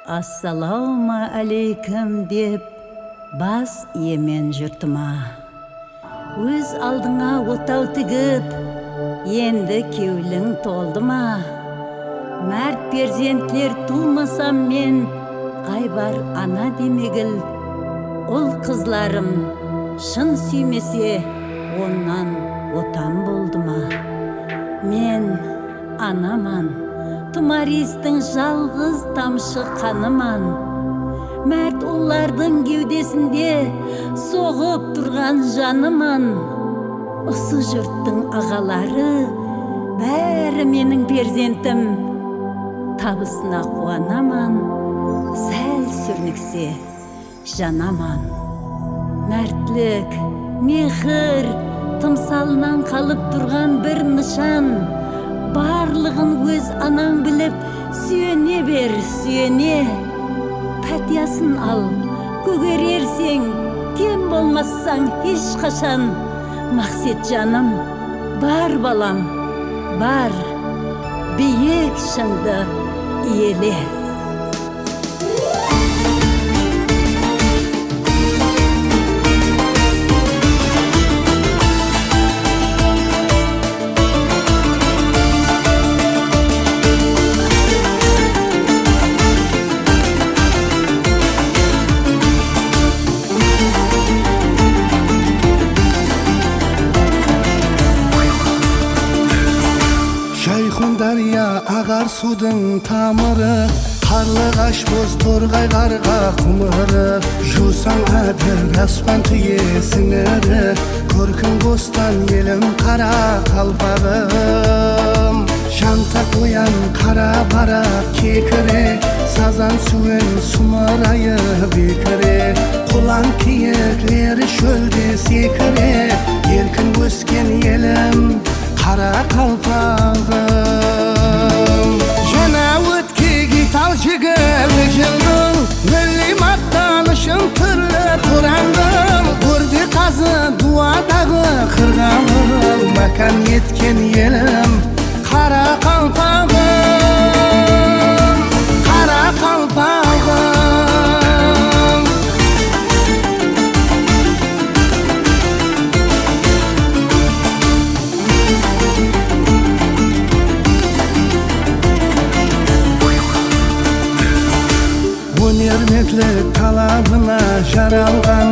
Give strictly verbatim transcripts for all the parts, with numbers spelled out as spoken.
Assalawma áleykum dep bas iyemen jurtıma. Óz aldıńa otaw tigip, endi kewliń toldı ma? Márt perzentler tuwmasam men, qaybar ana demegil. Ul-qızlarım shın súymese, onnan otam boldı ma? Men anaman, tumaristiń jalǵız tamshı qanıman. Márt ullardıń gewdesinde soǵıp turǵan janıman. Usı jurttıń aǵaları bári meniń perzentim. Tabısına quwanaman, sál súrnikse janaman. Mártlik, mehir tımsalınan qalıp turǵan bir nıshan. Barlıǵın óz anań bilip, súyene ber, súyene. Pátiyasın al, kógererseń, kem bolmassań hesh qashan. Maqset janım, bar balam, bar, biyik shıńdı iyele. Jayqon dárya aǵar suwdıń tamırı, qarlı ǵash boz torǵay ǵarǵa qumırı. Juwsań ádir aspan túye sińiri, kórkim bostan elim qara qalpaǵım. Jantaq oyan qara baraq kekire, sazan súwen sumırayı bekire. Qulań kiyikleri shólde sekire, erkin ósken elim, qara qalpaǵım. Jana ótkege tal jigit jıldıń, milliy maqtanıshıń túrli turandıń. Gúrde qazı duwadaǵı qırǵanıń, mákan etken elim, qara qalpaǵım, qara qalpaǵım. Ónermentlik talabına jaralǵan,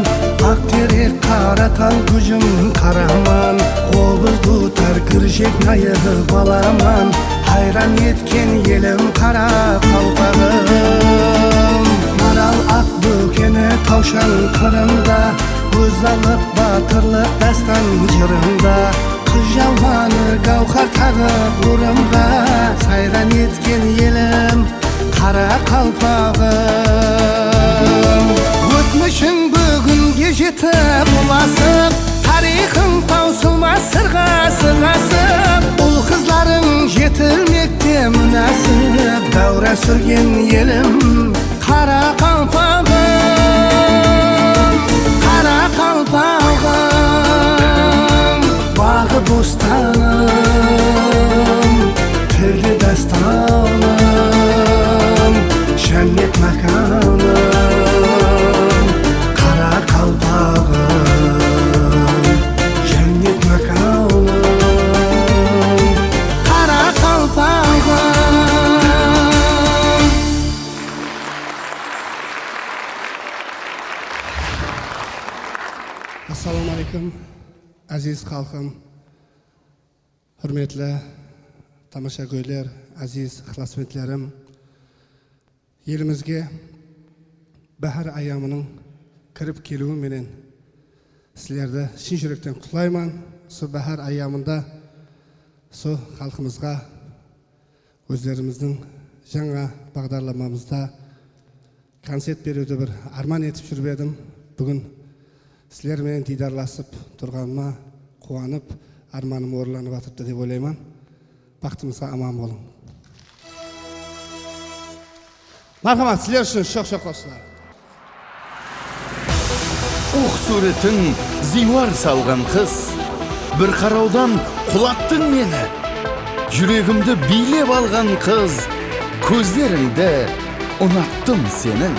aq terek, qara tal, gújim qaraman. Qobız dutar, girjek nayı balaman, hayran etken elim, qara qalpaǵım. Maral aq bókeni tawshan qırında, gózzallıq, batırlıq dástan jırında. Qız jamanı gáwhar taǵıp orınǵa, sayran etken elim, qara qalpaǵım. Ótmishiń búginge jetip ulasıp, tariyxıń tawsılmas sırǵa sırǵasıp, ul-qızlarıń jetilmekte múnásip, dáwra súrgen elim, qara qalpaǵım, qara qalpaǵım. Baǵı bostanım, tilde dástanım, jánnet mákanım, qara qalpaǵım, jánnet mákanım, qara qalpaǵım. Assalawma áleykum, áziz xalqım, húrmetli tamashagóyler, áziz ıqlasbentlerim. Elimizge báhár ayyamınıń kirip keliwi menen sizlerdi shın júrekten qutlayman. Usı báhár ayyamında usı xalqımızǵa ózlerimizdiń jańa baǵdarlamamızda koncert beriwdi bir árman etip júrip edim. Búgin sizler menen diydarlasıp turǵanıma quwanıp, ármanım orınlanıp atırıptı dep oylayman. Baxtımızǵa aman bolıń. Marhamat, sizler ushın shoq-shoq qosıqlar. Oq súwretin ziywar salǵan qız, bir qarawdan qulattıń meni. Júregimdi biylep alǵan qız, kózlerińdi Unattım seni.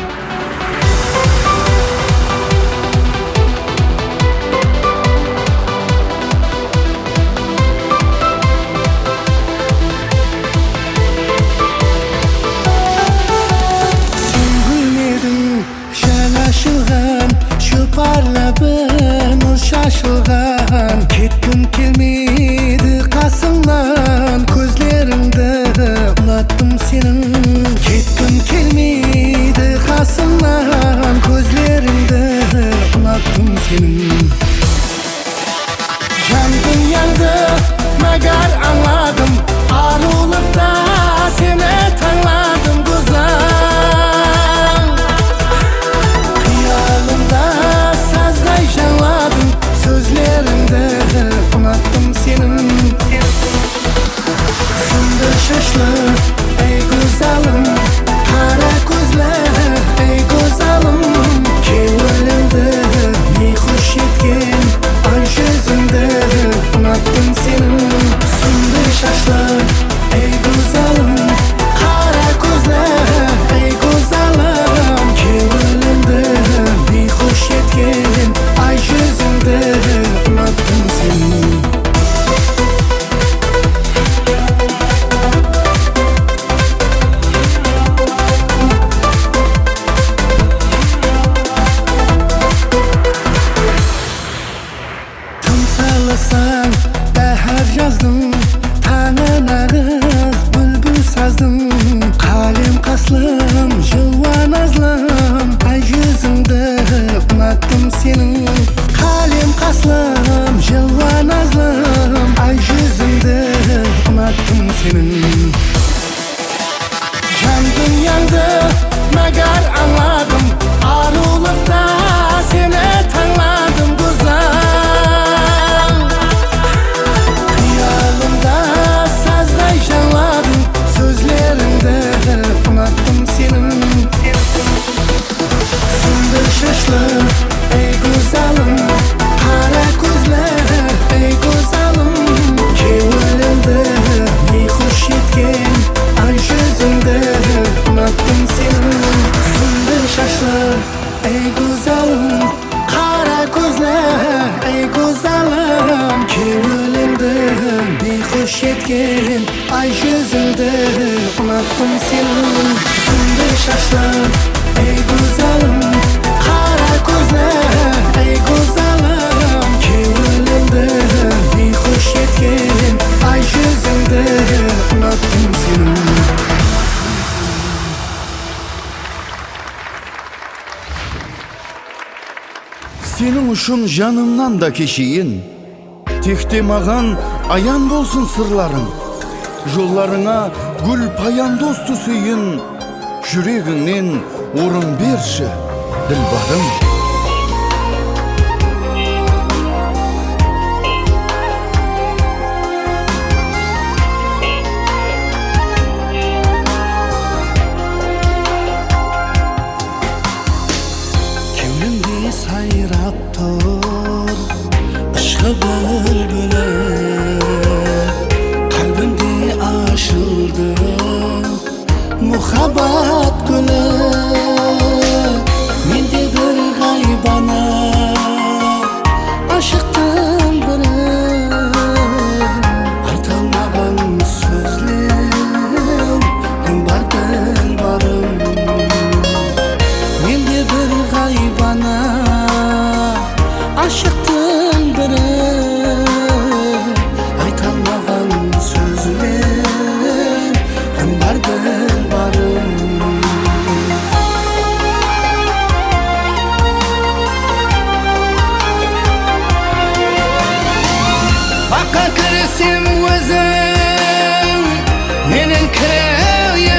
Sen gúlmediń, jańa ashılǵan, joparlap nur shashılǵan. Ketkim kelmeydi qasıńnan, kózlerińdi unattım seniń. Ketkim kelmeydi qasıńnan, kózlerińdi unattım seniń. Jan dúnyańdı mágar ańladım, arıwlıqta seni tańladım, gózzal. Qıyalımda sazday jańladım, sózlerińdi unattım seniń. Sındı shashlı, ey gózzalım, qara kózli, ey gózzalım. Kewlimdi biyxush etken ay júzińdi unattım seniń. Sındı shashlı, ey gózzalım, qara kózli, ey gózzalım. Kewlimdi biyxush etken ay júzińdi unattım seniń. Tımsalasań báhár jazdıń, tańı naǵız búlbúl sazdıń. Qálem qaslım, jılwa nazlım, ay júzińdi unattım seniń. Qálem qaslım, jılwa nazlım, ay júzińdi unattım seniń. Jan dúnyańdı mágar ańladım, arıwlıqta seni tańladım, gózzal. Qıyalımda sazday jańladım, sózlerińdi unattım seniń. Sındı shashlı, ey gózzalım, qara kózli, ey gózzalım. Kewlimdi biyxush etken ay júzińdi unattım seniń. Sındı shashlı, ey gózzalım, qara kózli, ey gózzalım. Kewlimdi biyxush etken ay júzińdi unattım seniń. Sındı shashlı, ey gózzalım, qara kózli, ey gózzalım. Kewlimdi biyxush etken ay júzińdi unattım seniń. Seniń ushın janımnan da kesheyin. Tek te maǵan ayan bolsın sırlarıń. Jollarıńa gúl payandos túseyin. Júregińnen orın bershi, dilbarım. Kewlimde sayrap tur ıshqı búlbili, qálbimde ashıldı muhabbat gúli. Mende bir ǵaybana ashıqtıń biri, aytalmaǵan sózler bar dilbarım. Mende bir ǵaybana ashıqtıń biri, aytalmaǵan sózler bar dilbarım. Baǵqa kirsem óziń menen kireyin,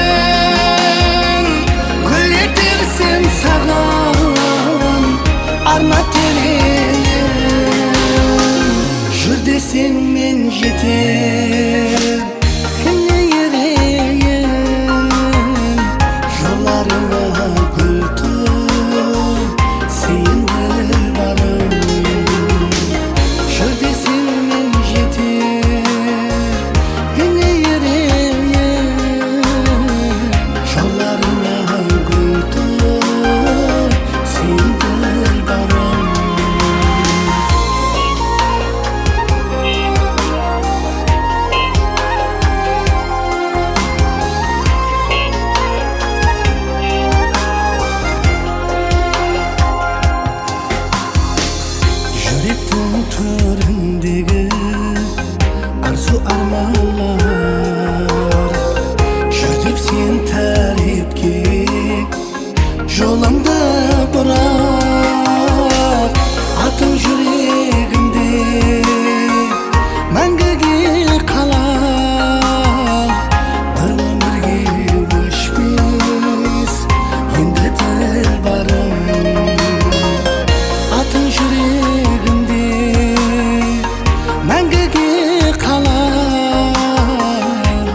gúl etersem saǵan arnap teleyin. Júr deseń men jeter, kine ereyin, jollarıma gúl Máńgige qalar,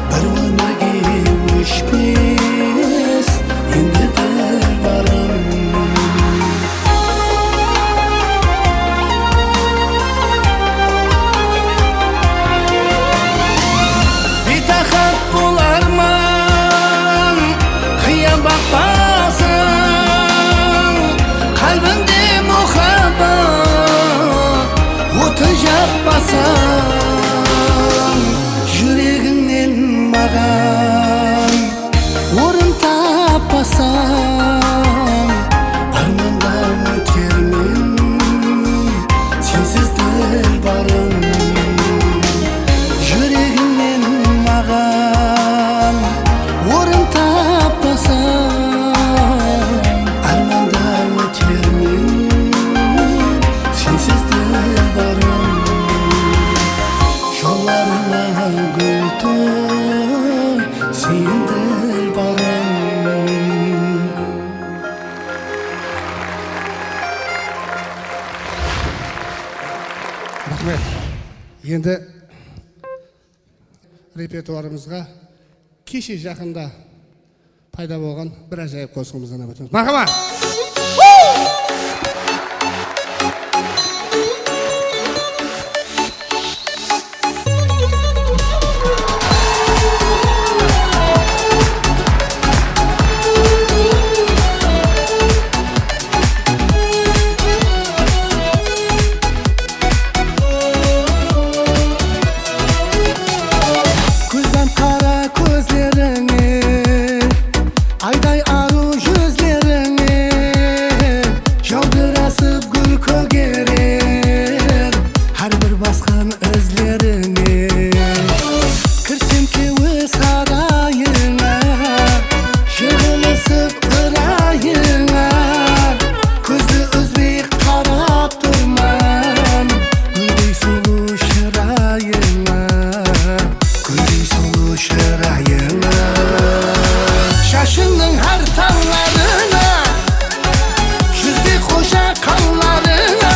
bir ómirge óshpes, endi dilbarım. Biytaqat bolarman, qıya baqpasam, qálbimde muhabbat otın jaqpasam, júregińnen maǵan orın tappasań, ármandan ótermen sensiz, dilbarım. Júregińnen maǵan orın tappasań, ármandan ótermen sensiz, dilbarım. Jollarıma gúl to-, sen, dilbarım. Raxmet. Endi repertuarımızǵa keshe jaqında payda bolǵan bir ájayıp qosıǵımızdan awıtamız. Marhaba! Kúzden qara kózlerińe, ayday arıw júzlerińe, jawdırasıp gúl kógerer hár bir basqan izlerińe. Kirsem kewe sarayıńa, jıǵılısıp ırayıńa, kózdi úzbey qarap turman gúldey sulıw shırayıńa, gúldey sulıw shırayıńa. Shashıńnıń hár tallarına, júzdey xoja qallarına,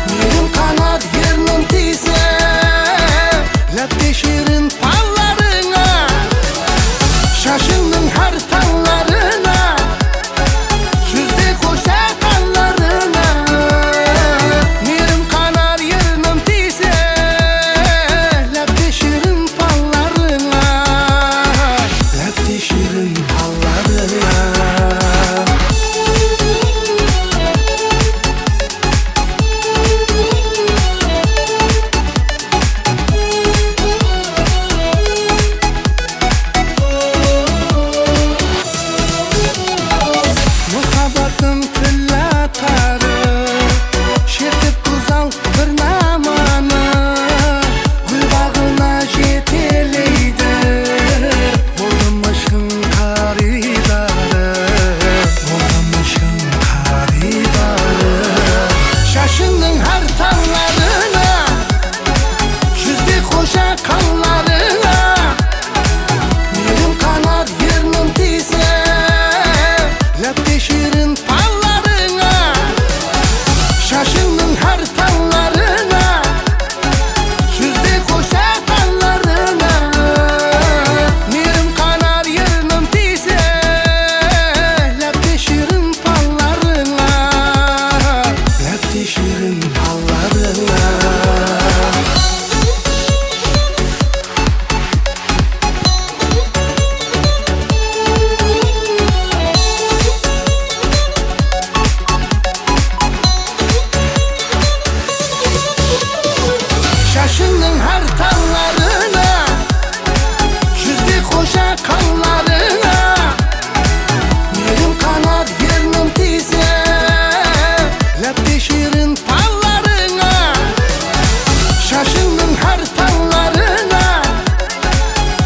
miyrim qanat ernim tiyse, lápte shiyrin pallarıńa. Shashıńnıń hár tallarına, júzdey xoja qallarına, miyrim qanar ernim tiyse, lápte shiyrin pallarıńa, lápte shiyrin pallarıńa. Muhabbatım tilla tarı, shertip gúzal bir namanı, gúl baǵına jeteleydi. Boldım ıshqıń qarıydarı, boldım ıshqıń qarıydarı. Shashıńnıń hár tallarına, júzdey xoja qallarına, miyrim qanat ernim tiyse, lápte shiyrin pallarıńa. Shashıńnıń hár tallarına, júzdey xoja qallarına, miyrim qanar ernim tiyse, lápte shiyrin pallarıńa, lápte shiyrin pallarıńa. Shashıńnıń hár tallarına, júzdey xoja qallarına, miyrim qanat ernim tiyse, lápte shiyrin pallarıńa. Shashıńnıń hár tallarına,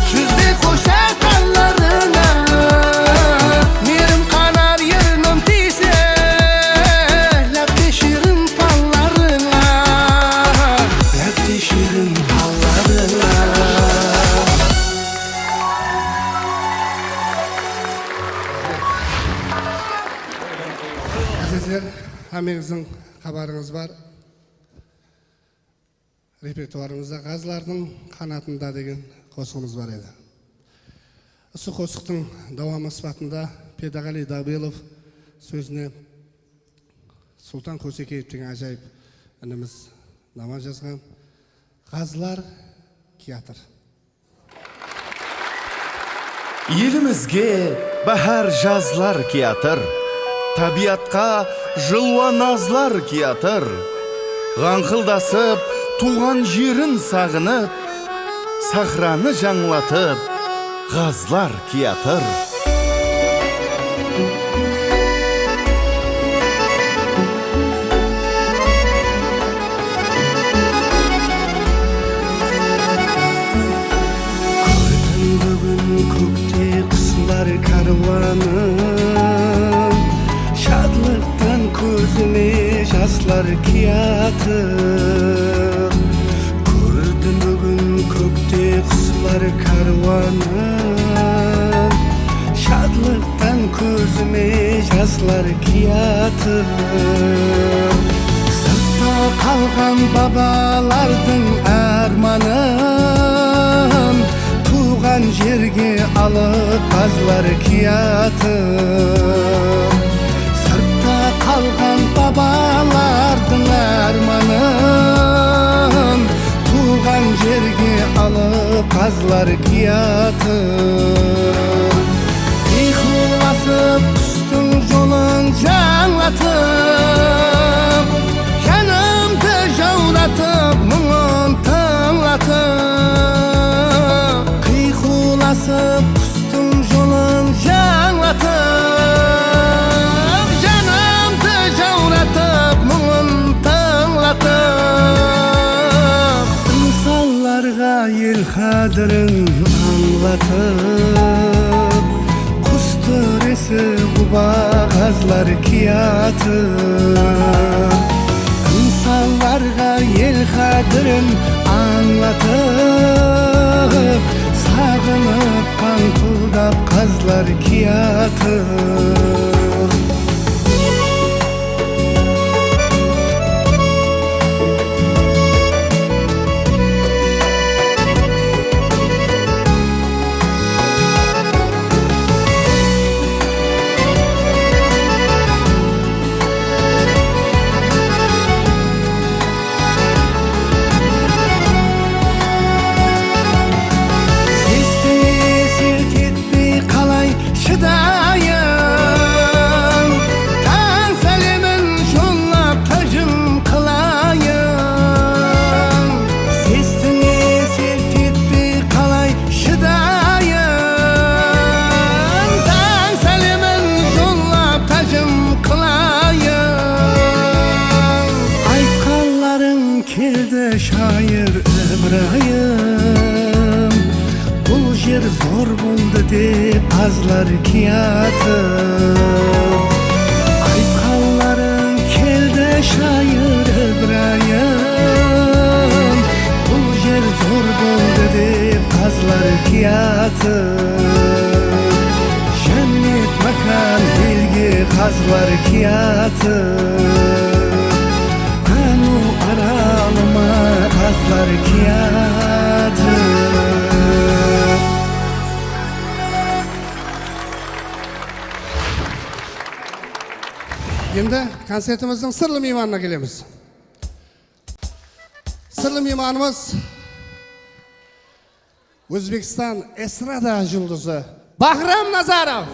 júzdey xoja qallarına, miyrim qanar ernim tiyse, lápte shiyrin pallarıńa, lápte shiyrin pallarıńa. Ázizler, hámmeńizdiń xabarıńız bar. Repertuarımızda Ǵazlardıń qanatında degen qosıǵımız bar edi. Usı qosıqtıń dawamı sıpatında Perdeǵaliy Dawbelov sózine Sultan Qosekeev degen ájayıp inimiz nama jazǵan. Ǵazlar kiyatır. Elimizge báhár jazlar kiyatır, tábiyatqa jılwa nazlar kiyatır. Ǵańqıldasıp, tuwǵan jerin saǵınıp, sahranı jańlatıp, ǵazlar kiyatır. Kórdim búgin kókte quslar kárwanın, shadlıqtan kózime jaslar kiyatır. Kórdim búgin kókte quslar kárwanın, shadlıqtan kózime jaslar kiyatır. Sırtta qalǵan babalardıń ármanın tuwǵan jerge alıp ǵazlar kiyatır. Sırtta qalǵan babalardıń ármanın tuwǵan jerge alıp ǵazlar kiyatır. Qıyqıwlasıp qustıń jolın jańlatıp, janımdı jawratıp, muńın tıńlatıp. Qıyqıwlasıp qustıń jolın jańlatıp, janımdı jawratıp, muńın tıńlatıp. Insanlarǵa el qádirin ańlatıp, qus tóresi quba ǵazlar kiyatır. Insanlarǵa el qádirin ańlatıp, saǵınıp, qańqıldap ǵazlar kiyatır. Sestińe selt etpey qalay shıdayın? Tań sálemin jollap tájim qılayın. Sestińe selt etpey qalay shıdayın? Tań sálemin jollap tájim qılayın. Aytqanlarıń keldi, shayır Ibrayım. Bul jer zor boldı dep ǵazlar kiyatır. Aytqanlarıń keldi, shayır Ibrayım. Bul jer zor boldı dep ǵazlar kiyatır. Jánnet mákan elge ǵazlar kiyatır. Qanıw Aralıma ǵazlar kiyatır. Endi koncertimizdiń sırlı miymanına kelemiz. Sırlı miymanımız Ózbekstan estrada juldızı Bahram Nazarov.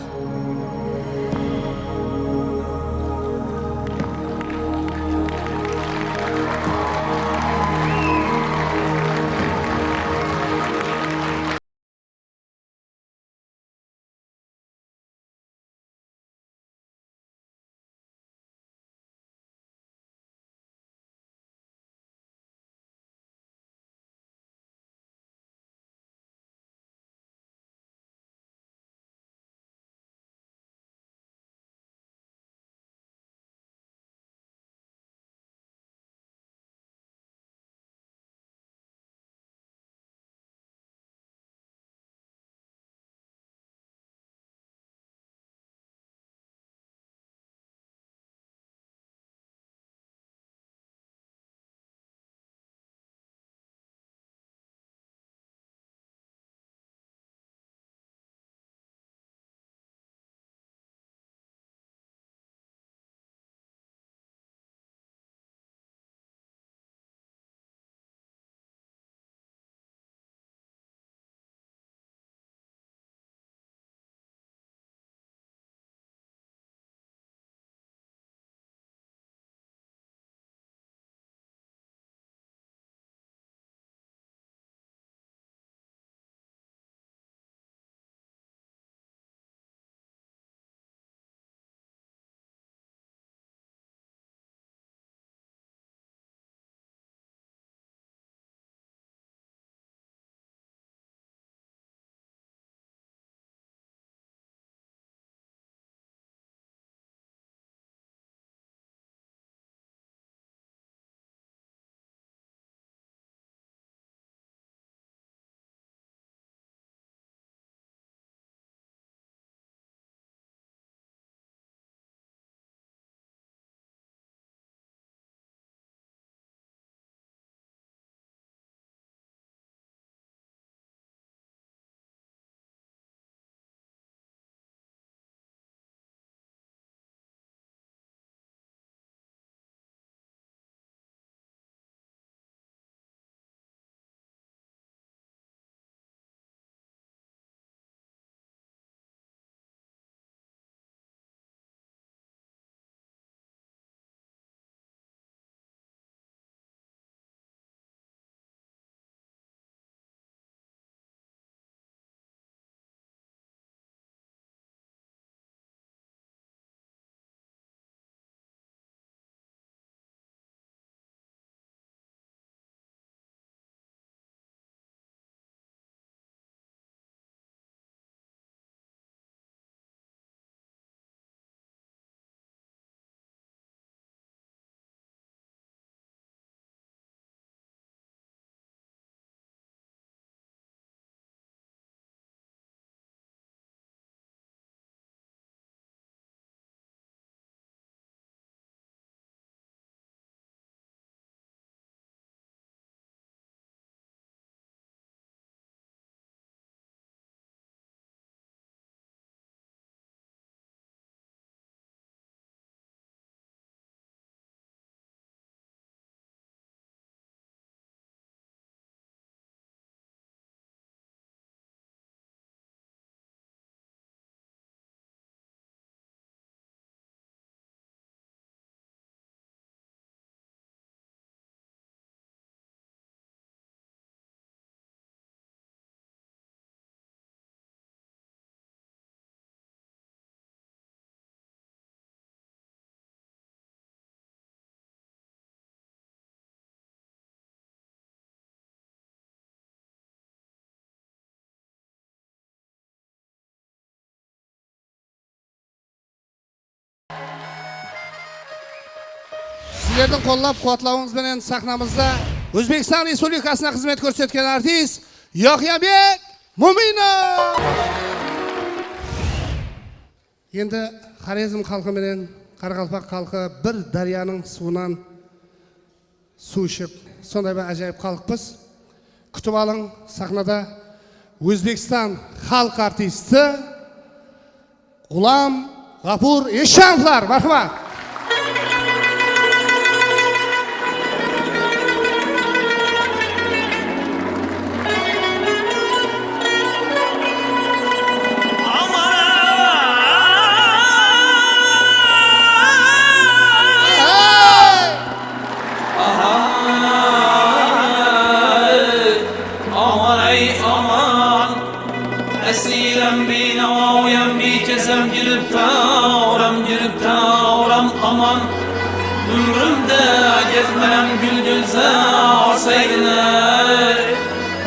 Sizlerdiń qollap-quwatlawıńız benen saxnamızda Ózbekstan Respublikasına xızmet kórsetken artist Yoqyabek Muminov. Endi Xorezm xalqı menen qaraqalpaq xalqı bir dáryanıń suwınan suw iship, sonday bir ájayıp xalıqpız. Kútip alıń, saxnada Ózbekstan xalıq artisti Ǵulam Ǵapur Esjanovlar, marhamat! Aman! Aman! Ahay! Ahay! Aman, ey, aman! Ásiyrem, biynawa, oyam, biykesem, júrip tawram, júrip tawram aman. Ómirimde gezmenem gúl, gúlzar sayrına.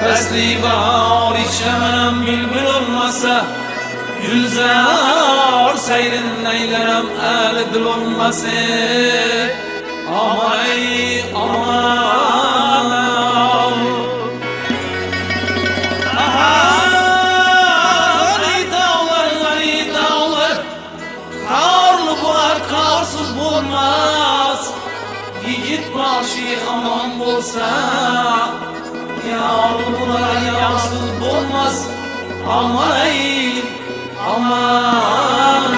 Pásli bahar ichmenem búlbil olmasa, gúlzar sayrın aylaram, áli dil olmasa. Aman, ey, aman. Aha, ǵarip dawlar, ǵarip dawlar. Qarlı bolar, qarsız bolmas. Yigit başı aman bolsa, yarlı bolar, yarsız bolmas. Aman, ey, aman.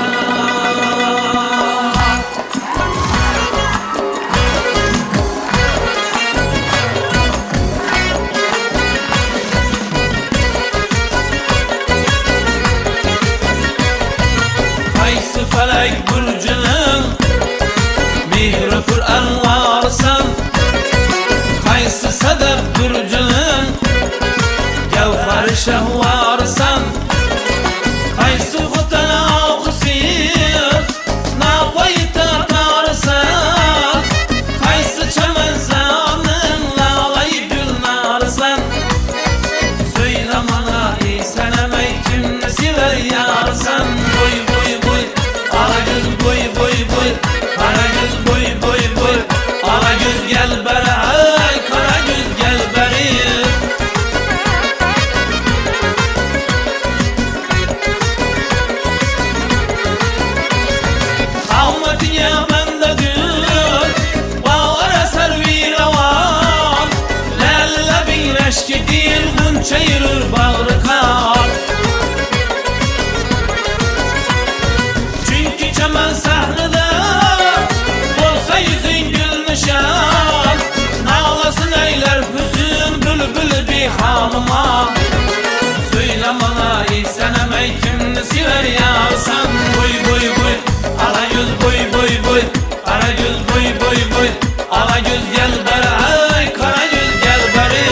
Qaysı fálek búrjiniń mehri pir ánwarısań? Qaysı sadaf dúrjiniń gáwhari shahwarısań? Qaysı qutana oqısıp, napayı tatarısań? Qaysı chaman zanıń nalay gúlnarısań? Sóyle mańa, ey, sánamay kimni sever yarısań? Boy, boy, boy, ala júz, boy, boy, boy, qara júz, boy, boy, boy, ala júz gel beri, ay, qara júz gel beri. Qawmatińe bándegúl, baǵır asar biyrawan, láli lábiń rashke deyil, ǵúnsha yúrir baǵrı kar. Chunki chaman sahnada bolsa yúziń gúl nishan, nalasın aylar húzin búlbil biyxalıma. Sóyle mańa, ey, sánamay kimni sever yarısań? Boy, boy, boy, ala júz, boy, boy, boy, qara júz, boy, boy, boy, ala júz gel beri, ay, qara júz gel beri.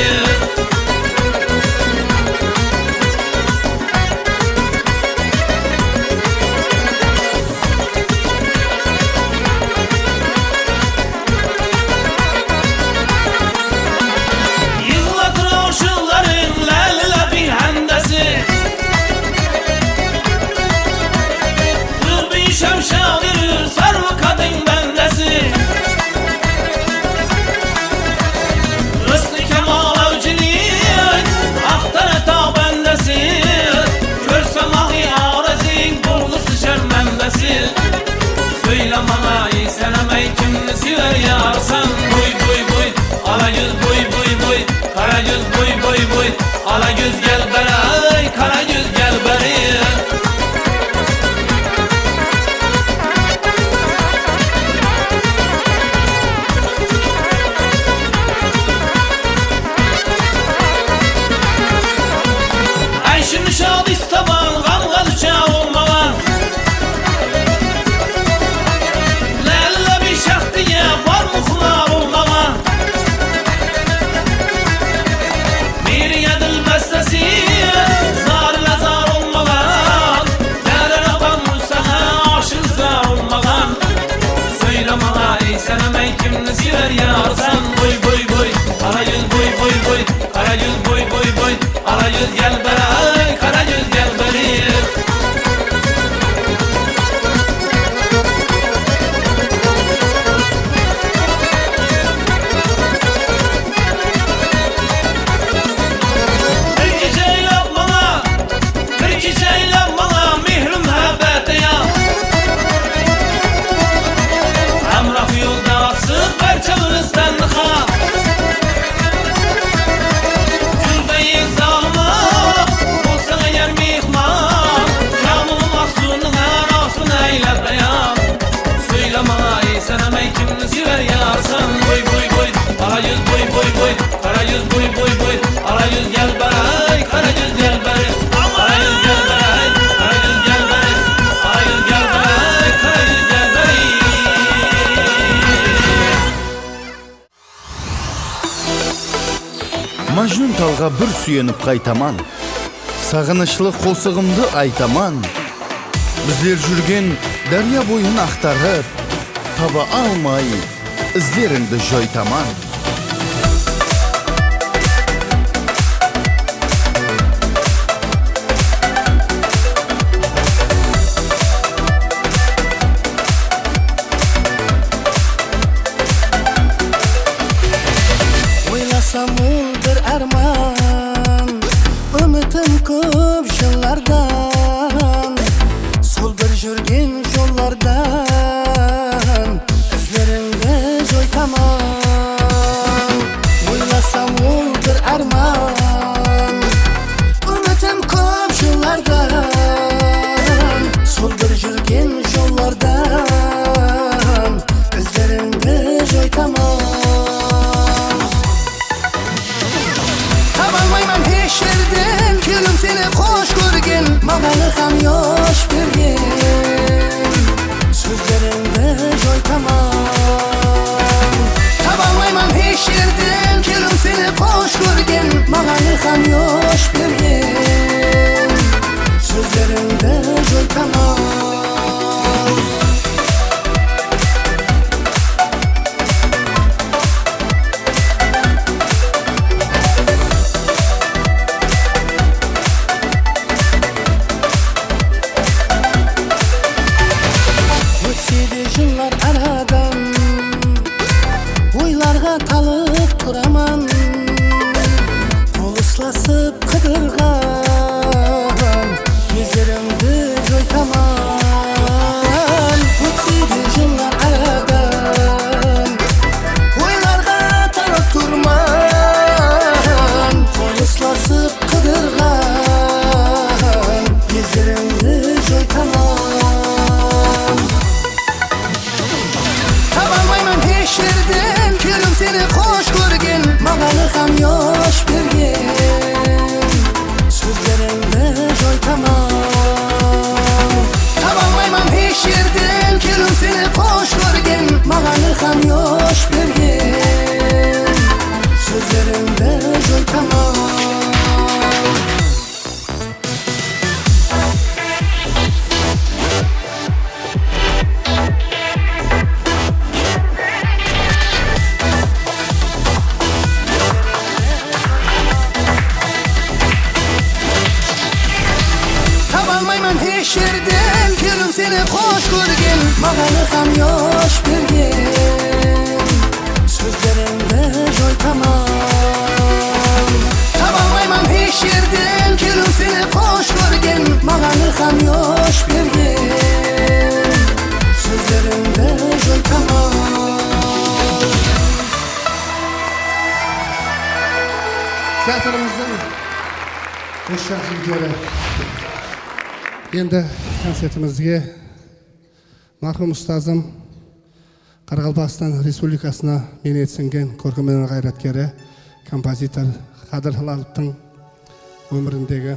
Yıllatır awshılarıń láli lábiń hámdesi. Dur biy shamshal berir sarlıkadıń bándesi. Rızqı Kamal awjiniń Aqtara taw bándesi. Kórsem aǵıy arazıń, bul qız sharmandası. Sóyle mańa, ey, sánamay kimni sever yarısań? Boy, boy, boy, ala júz, boy, boy, boy, qara júz, boy, boy, boy, ala júz gel beri, ay, qara júz gel beri. Ayshın shadı istaban ǵamǵalsha olmaǵan. Láli lábiy shaxtıya bar muxlar olmaǵan. Miyri ádil bástesi, zarına zar olmaǵan. Dárir apam saǵan ashıq zar olmaǵan. Sóyle mańa, ey, sánamay kimni sever yarısań? Boy, boy, boy, qara júz, boy, boy, boy, qara júz, boy, boy, boy, ala júz gel beri, ay, qara júz gel beri. Majnun talǵa bir súyenip qaytaman. Saǵınıshlı qosıǵımdı aytaman. Bizler júrgen dárya boyın aqtarıp, taba almay, izlerińdi joytaman. Oylasam, ol bir árman, úmitim kóp jıllardan, sol bir júrgen jollardan izlerińdi joytaman. Oylasam, ol bir árman, úmitim kóp jıllardan, sol bir júrgen jollardan izlerińdi joytaman. Tabalmayman hesh jerden, kewlim seni xosh kórgen, maǵan ilham yosh bergen sózlerińdi joytaman. Tabalmayman hesh jerden, kewlim seni xosh kórgen, maǵan ilham yosh bergen sózlerińdi joytaman. Ótse de jıllar aradan, oylarǵa talıp turaman. Qol uslasıp qıdırǵan gezlerińdi joytaman. Ótse de jıllar aradan, oylarǵa talıp turman. Qol uslasıp qıdırǵan gezlerińdi joytaman. Tabalmayman hesh jerden, kewlim seni xosh kórgen, maǵan ilham yosh bergen sózlerińdi joytaman. Tabalmayman hesh jerden, kewlim seni xosh kórgen, maǵan ilham yosh bergen sózlerińdi joytaman. Tabalmayman hesh jerden, kewlim seni xosh kórgen, maǵan ilham yosh bergen sózlerińdi joytaman. Tabalmayman hesh jerden, kewlim seni xosh kórgen, maǵan ilham yosh bergen sózlerińdi joytaman. Teatrımızdıń ushshaq jigitleri. Endi koncertimizge marhum ustazım, Qaraqalpaqstan Respublikasına miyneti sińgen kórkem óner ǵayratkeri, kompozitor Qadır Hılalovtıń ómirindegi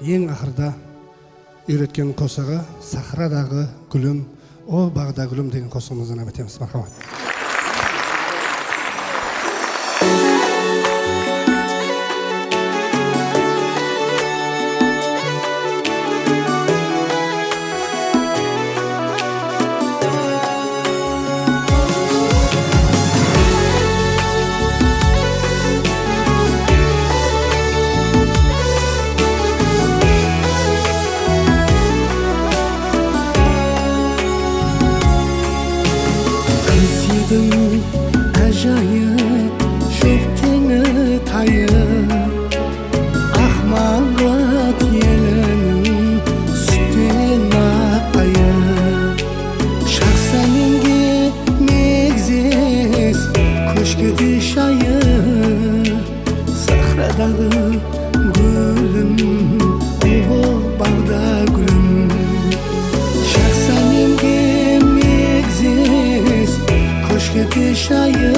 eń aqırda úyretken qosıǵı Sahradaǵı gúlim, o baǵda gúlim degen qosıǵımızdı inam etemiz. Marhamat. Qız edim ájayıp, joq teńi tayı. Aq maǵat eliniń sútten aqayı. Shaxs álemge megzes, kóshkede shayı. Sahradaǵı gúlim, o baǵda gúlim. Shaxs álemge megzes, kóshkede shayı.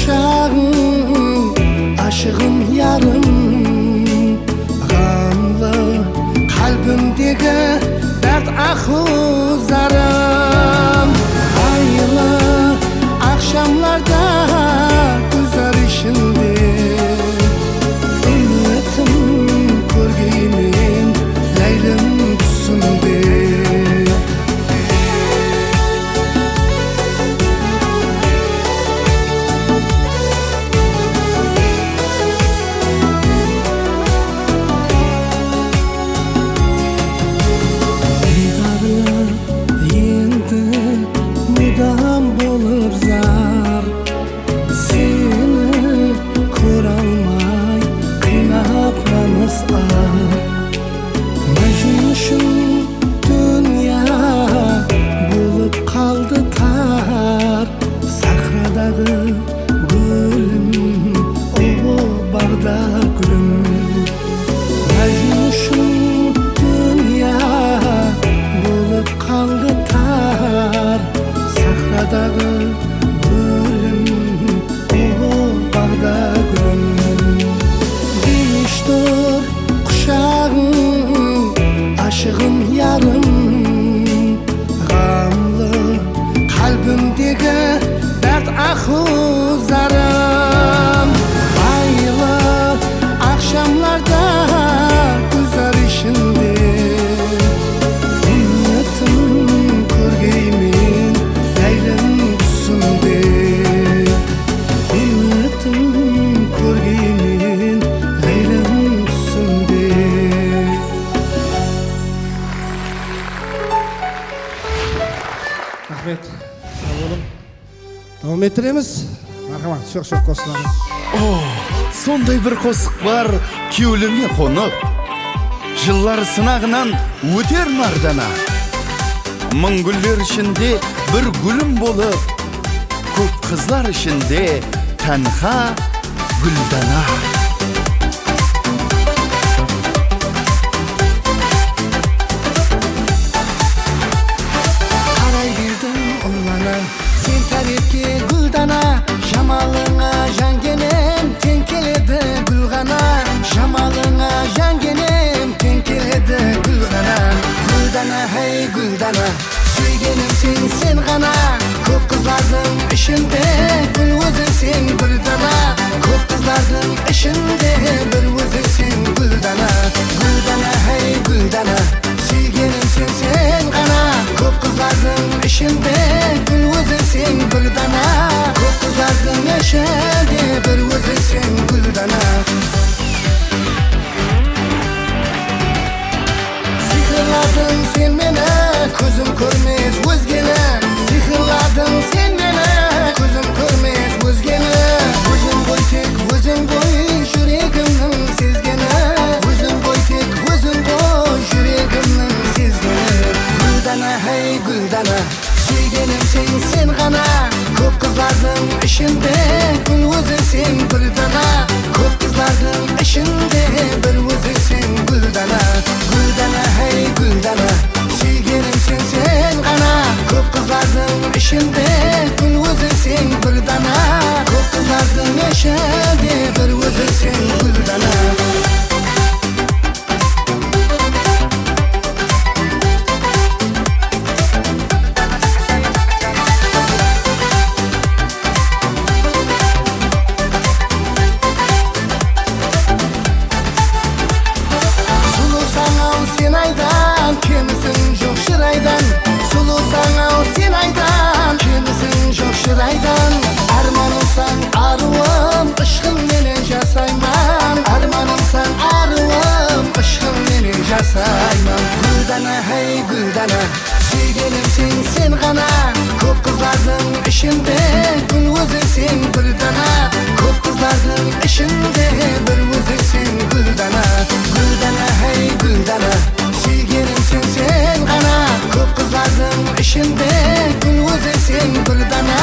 Qushaqlań, ashıǵım yarım, ǵamlı qálbimdegi dárt aqıw-zarım. Aylı aqshamlarda gúlzar ishinde, úmitim kórgeymen láylim túsimde. Diydarlı endi mudam bolıp zar, seni kóralmay qıynap namıs ar. Májnun ushın dúnya bolıp qaldı tar, sahradaǵı gúlim, o, baǵda gúlim. Májnun ushın dúnya bolıp qaldı tar, sahradaǵı gúlim, o, baǵda gúlim. Tiyish tur, qushaǵıń, ashıǵım yarım, ǵamlı qálbimdegi dárt aqıw-zarım. Aylı aqshamlarda gúlzar ishinde, úmitim kórgeymen láylim túsimde. Úmitim kórgeymen láylim túsimde. Raxmet. Saw bolıń. Dawam ettiremiz. Marhamat, shoq-shoq qosıqlar. Oh, sonday bir qosıq bar, kewlime qonıp. Jıllar sınaǵınan óter mardana. Mıń gúller ishinde bir gúlim bolıp, kóp qızlar ishinde tánha gúldana. Qaray berdim urlana, sen tárepke gúldana, jamalıńa jan genem teń keledi gúlǵana, jamalıńa jan genem teń keledi gúlǵana. Gúldana, hey gúldana, súygenim sen, sen ǵana. Kóp qızlardıń ishinde gúl ózińseń bir dana, kóp qızlardıń ishinde bir ózińseń gúldana. Gúldana, hey gúldana, súygenim sen, sen ǵana. Kóp qızlardıń ishinde gúl ózińseń bir dana, kóp qızlardıń ishinde bir ózińseń gúldana. Sıyqırladıń sen meni, kózim kórmes ózgeni. Sıyqırladıń sen meni, kózim kórmes ózgeni. Óziń ǵoy tek, óziń ǵoy júregimniń sezgeni. Óziń ǵoy tek, óziń ǵoy júregimniń sezgeni. Gúldana, hey gúldana, súygenim sen, sen ǵana. Kóp qızlardıń ishinde gúl ózińseń bir dana, kóp qızlardıń ishinde bir ózińseń gúldana. Gúldana, hey gúldana, súygenim sen, sen ǵana. Kóp qızlardıń ishinde gúl ózińseń bir dana, kóp qızlardıń ishinde bir ózińseń gúldana. Sulıwsań-aw sen aydan, kemisiń joq shıraydan. Sulıwsań-aw sen aydan, kemisiń joq shıraydan. Ármanımsań arıwım, ıshqıń menen jasayman. Ármanımsań arıwım, ıshqıń menen jasayman. Gúldana, hey gúldana, súygenim sen, sen ǵana. Kóp qızlardıń ishinde gúl ózińseń bir dana, kóp qızlardıń ishinde bir ózińseń gúldana. Gúldana, hey gúldana, súygenim sen, sen ǵana. Kóp qızlardıń ishinde gúl ózińseń bir dana,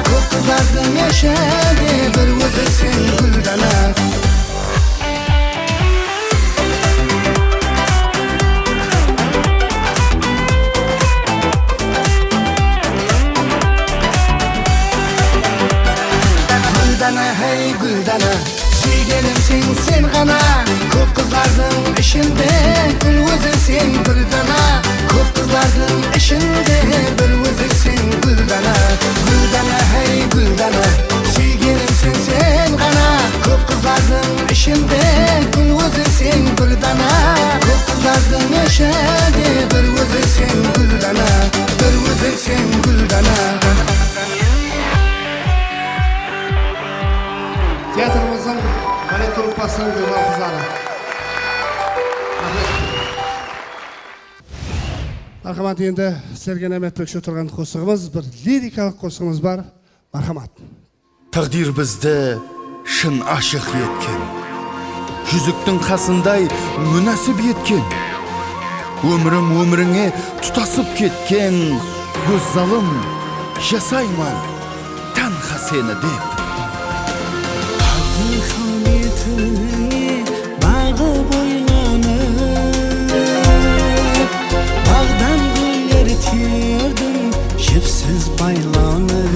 kóp qızlardıń ishinde bir ózińseń gúldana. Dana, hey, gúldana, súygenimseń sen ǵana. Kóp qızlardıń ishinde gúl ózińseń bir dana. Kóp qızlardıń ishinde bir ózińseń gúldana. Gúldana, hey, gúldana, súygenimseń sen ǵana. Kóp qızlardıń ishinde gúl ózińseń bir dana. Kóp qızlardıń ishinde bir ózińseń gúldana. Bir ózińseń gúldana. Teatrımızdıń balet truppasınıń gózzal qızları. Raxmet. Marhamat, endi sizlerge námet bermekshi otırǵan qosıǵımız, bir lirikalıq qosıǵımız bar. Marhamat. Táǵdir bizdi shın ashıq etken, júziktiń qasınday múnásip etken, ómirim ómirińe tutasıp ketken, gózzalım, jasayman tánha seni dep. Qádir háwletińe baǵıp oylanıp, baǵdan gúller terdim jipsiz baylanıp.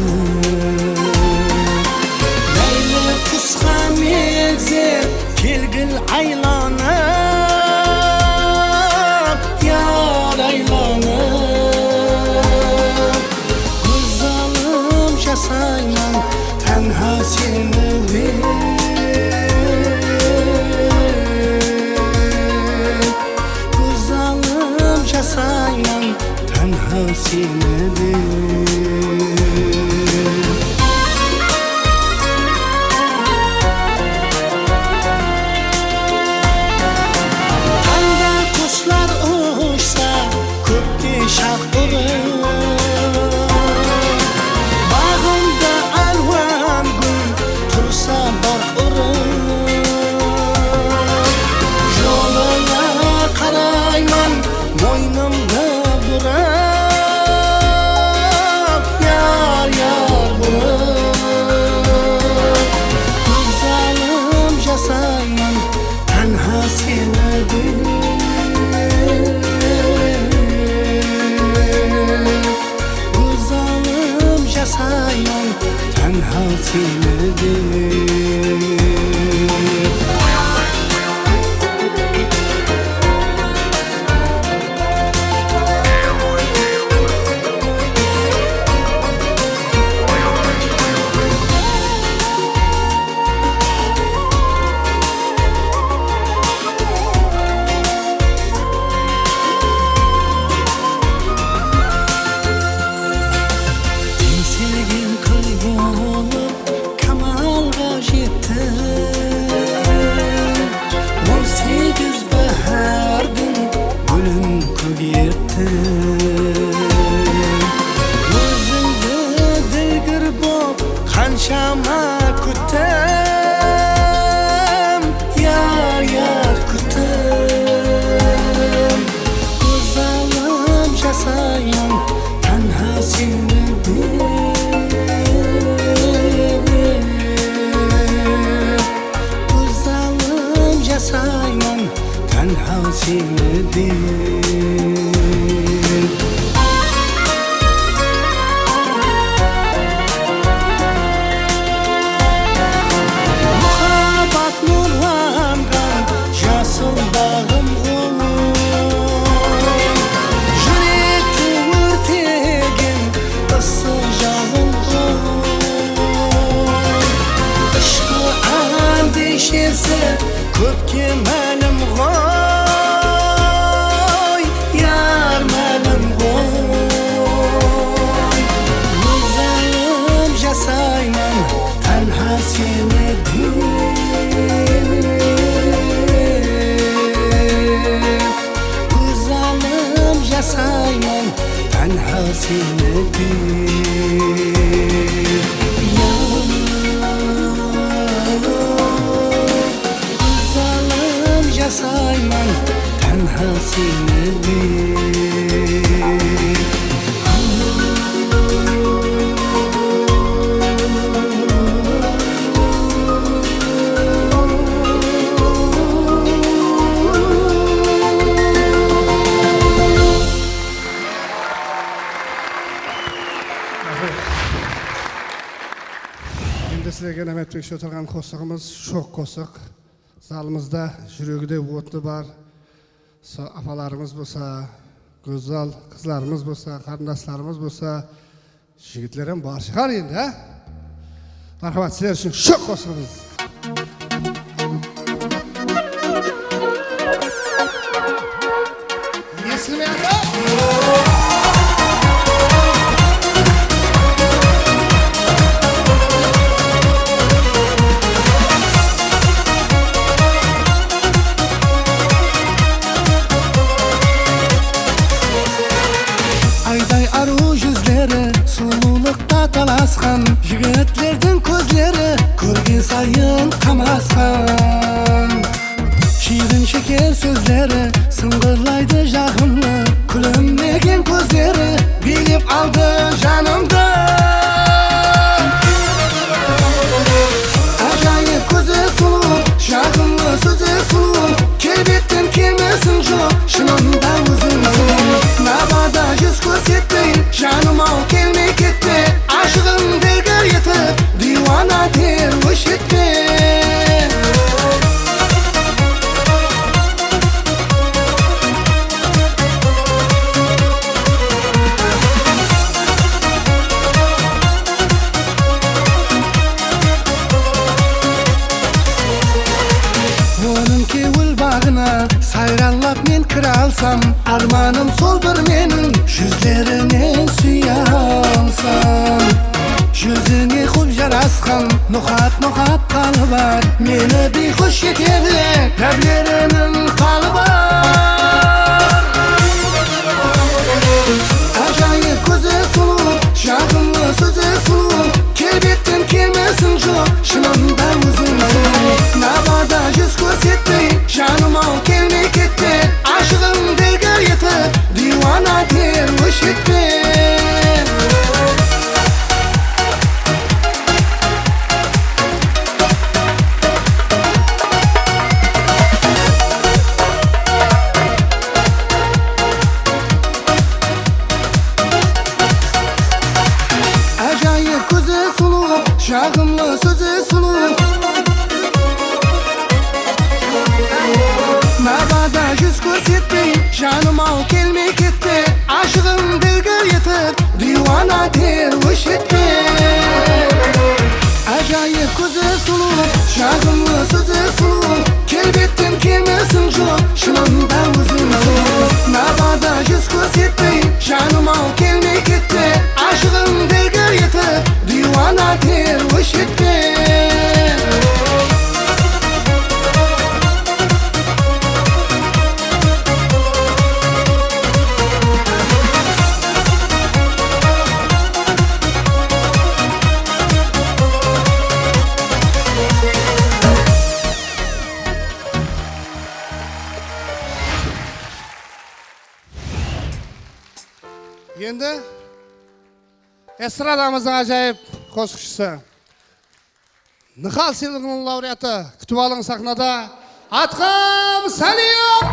Láyli qusqa megzep kelgil aylanıp, yar aylanıp. Gózzalım, jasayman tánha seni dep. Gózzalım, jasayman tánha seni dep. Tańda quslar ushsa, kókte sharq urıp, baǵımda álwan gúl tursa barq urıp, jolıńa qarayman, moynımdı burıp, yar, yar burıp. Gózzalım, jasayman tánha seni dep. Gózzalım, jasayman tánha seni dep. Teńselgen qız bolıp kamalǵa jettim. On segiz báhárdiń gúlin kógerttim. Ózińdi dilgir bolıp qanshama kúttim, yar, yar, kúttim. Gózzalım, jasayman tánha seni dep. Gózzalım, jasayman tánha seni dep. Muhabbat nurlanǵan jasıl baǵım ǵoy, júrekti órtegen ıssı jalın ǵoy. Ishqı ándeshesi kópke málim ǵoy, yar, málim ǵoy. Gózzalım, jasayman tánha seni dep. Gózzalım, jasayman tánha seni dep. Yar, gózzalım, jasayman tánha seni dep. Endi sizlerge Aytpekshi otırǵan qosıǵımız shoq qosıq. Zalımızda júregi de otlı bar. Sol apalarımız bolsa, gózzal qızlarımız bolsa, qarındaslarımız bolsa, jigitler hám bar shıǵar endi, á? Marhamat, sizler ushın shoq qosıǵımız. Esime Ayday arıw júzleri sulıwlıqta talasqan, jigitlerdiń kózleri kórgen sayın qamasqan. Shiyrin sheker sózleri sıńǵırlaydı jaǵımlı, kúlimmegen kózleri biylep aldı janımdı. Ájayıp kózi sulıw, jaǵımlı sózi sulıw, kelbetten kemisin joq, shınında óziń sulıw. Nabada júz kórsetpey, janım-aw, kelmey ketpe, ashıǵıń belgi etip, diywana eter ósh etpe. Onıń kewil baǵına sayranlap men kire alsam, ármanım sol bir meniń júzlerinen súye alsam. Júzine xop jarasqan noqat-noqat qalı bar, meni biyxosh eterli lábleriniń talı bar. Ájayıp kózi sulıw, jaǵımlı sózi sulıw, kelbetten kemisin joq, shınında óziń sulıw. Nabada júz kórsetpey, janım-aw, kelmey ketpe, ashıǵıń belgi etip, diywana eter ósh etpe. Ájayıp kózi sulıw, jaǵımlı sózi sulıw. Nabada júz kórsetpey, janım-aw, kelmey ketpe, ashıǵıń belgi etip, diywana eter ósh etpe. Ájayıp kózi sulıw, jaǵımlı sózi sulıw, kelbetten kemisin joq, shınında óziń sulıw. Nabada júz kórsetpey, janım-aw, kelmey ketpe, ashıǵıń belgi etip, diywana eter ósh etpe. Endi estradamızdıń ájayıp qosıqshısı, Nıhal sıylıǵınıń laureatı, kútip alıń saxnada, Atqam Sáliyep!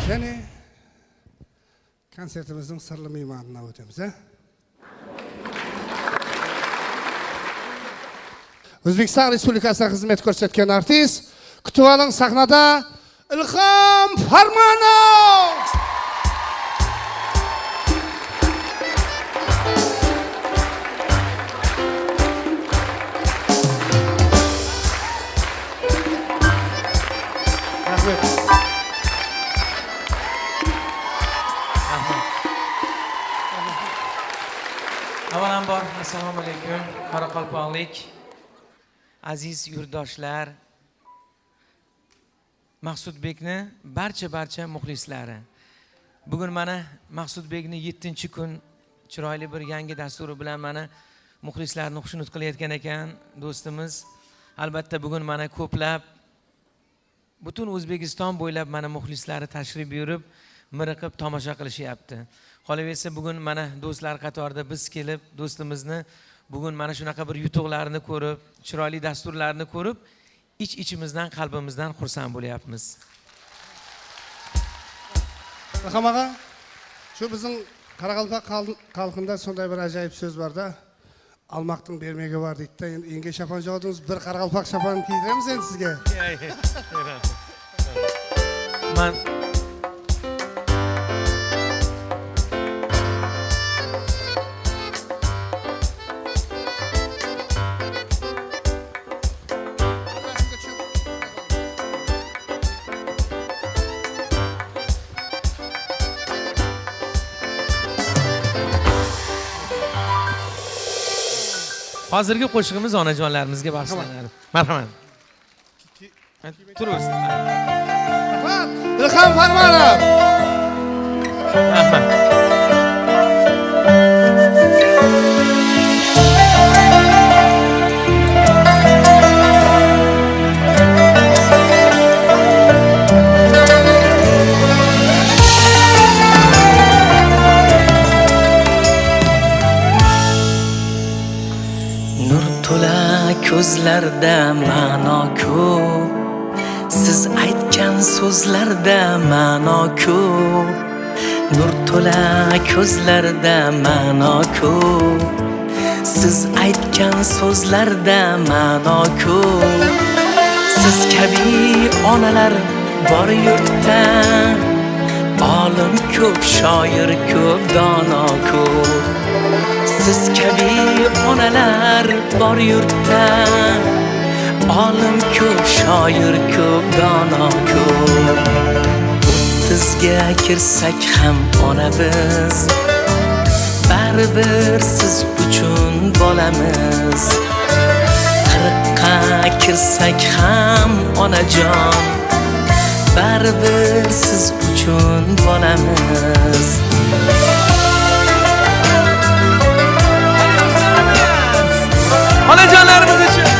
Jáne koncertimizdiń sırlı miymanına ótemiz, á? Ózbekstan Respublikasına xızmet kórsetken artist, kútip alıń, saxnada Ilham Parmanov! Raxmet. Avvalambor, assalomu alaykum, qoraqalpoqlik, aziz yurtdoshlar, Maqsudbekni barcha-barcha muxlislari. Bugun mana Maqsudbekni yettinchi kun chiroyli bir yangi dasturi bilan mana muxlislarni xushnud qilayotgan ekan do'stimiz. Albatta, bugun mana ko'plab butun O'zbekiston bo'ylab mana muxlislari tashrif buyurib, miriqib tomosha qilishyapti. Qolaversa, bugun mana do'stlar qatorida biz kelib, do'stimizni bugun mana shunaqa bir yutuqlarni ko'rib, chiroyli dasturlarni ko'rib, ich-ichimizdan, qalbimizdan xursand bo'lyapmiz. Ilham aǵa, shu biziń qaraqalpaq xal-, xalqında sonday bir ájayıp sóz bar da, "Almaqtıń bermegi bar", deydi da. Endi enge shapan jawdıńız, bir qaraqalpaq shapanın kiydiremiz endi sizge. Man Hozirgi qo'shig'imiz onajonlarimizga bag'ishlanadi. Marhamat. Turibsiz. Ilham Parmanov. Rahmat. Nur to'la ko'zlarda ma'no ko'p, siz aytgan so'zlarda ma'no ko'p. Nur to'la ko'zlarda ma'no ko'p, siz aytgan so'zlarda ma'no ko'p. Siz kabi onalar bor yurtda, olim ko'p, shoir ko'p, dono ko'p. Siz kabi onalar bor yurtda, olim ko'p, shoir ko'p, dono ko'p. O'ttizga kirsak ham ona biz, baribir siz uchun bolamiz. Qirqqa kirsak ham, onajon, baribir siz uchun bolamiz. Onajonlarimiz uchun.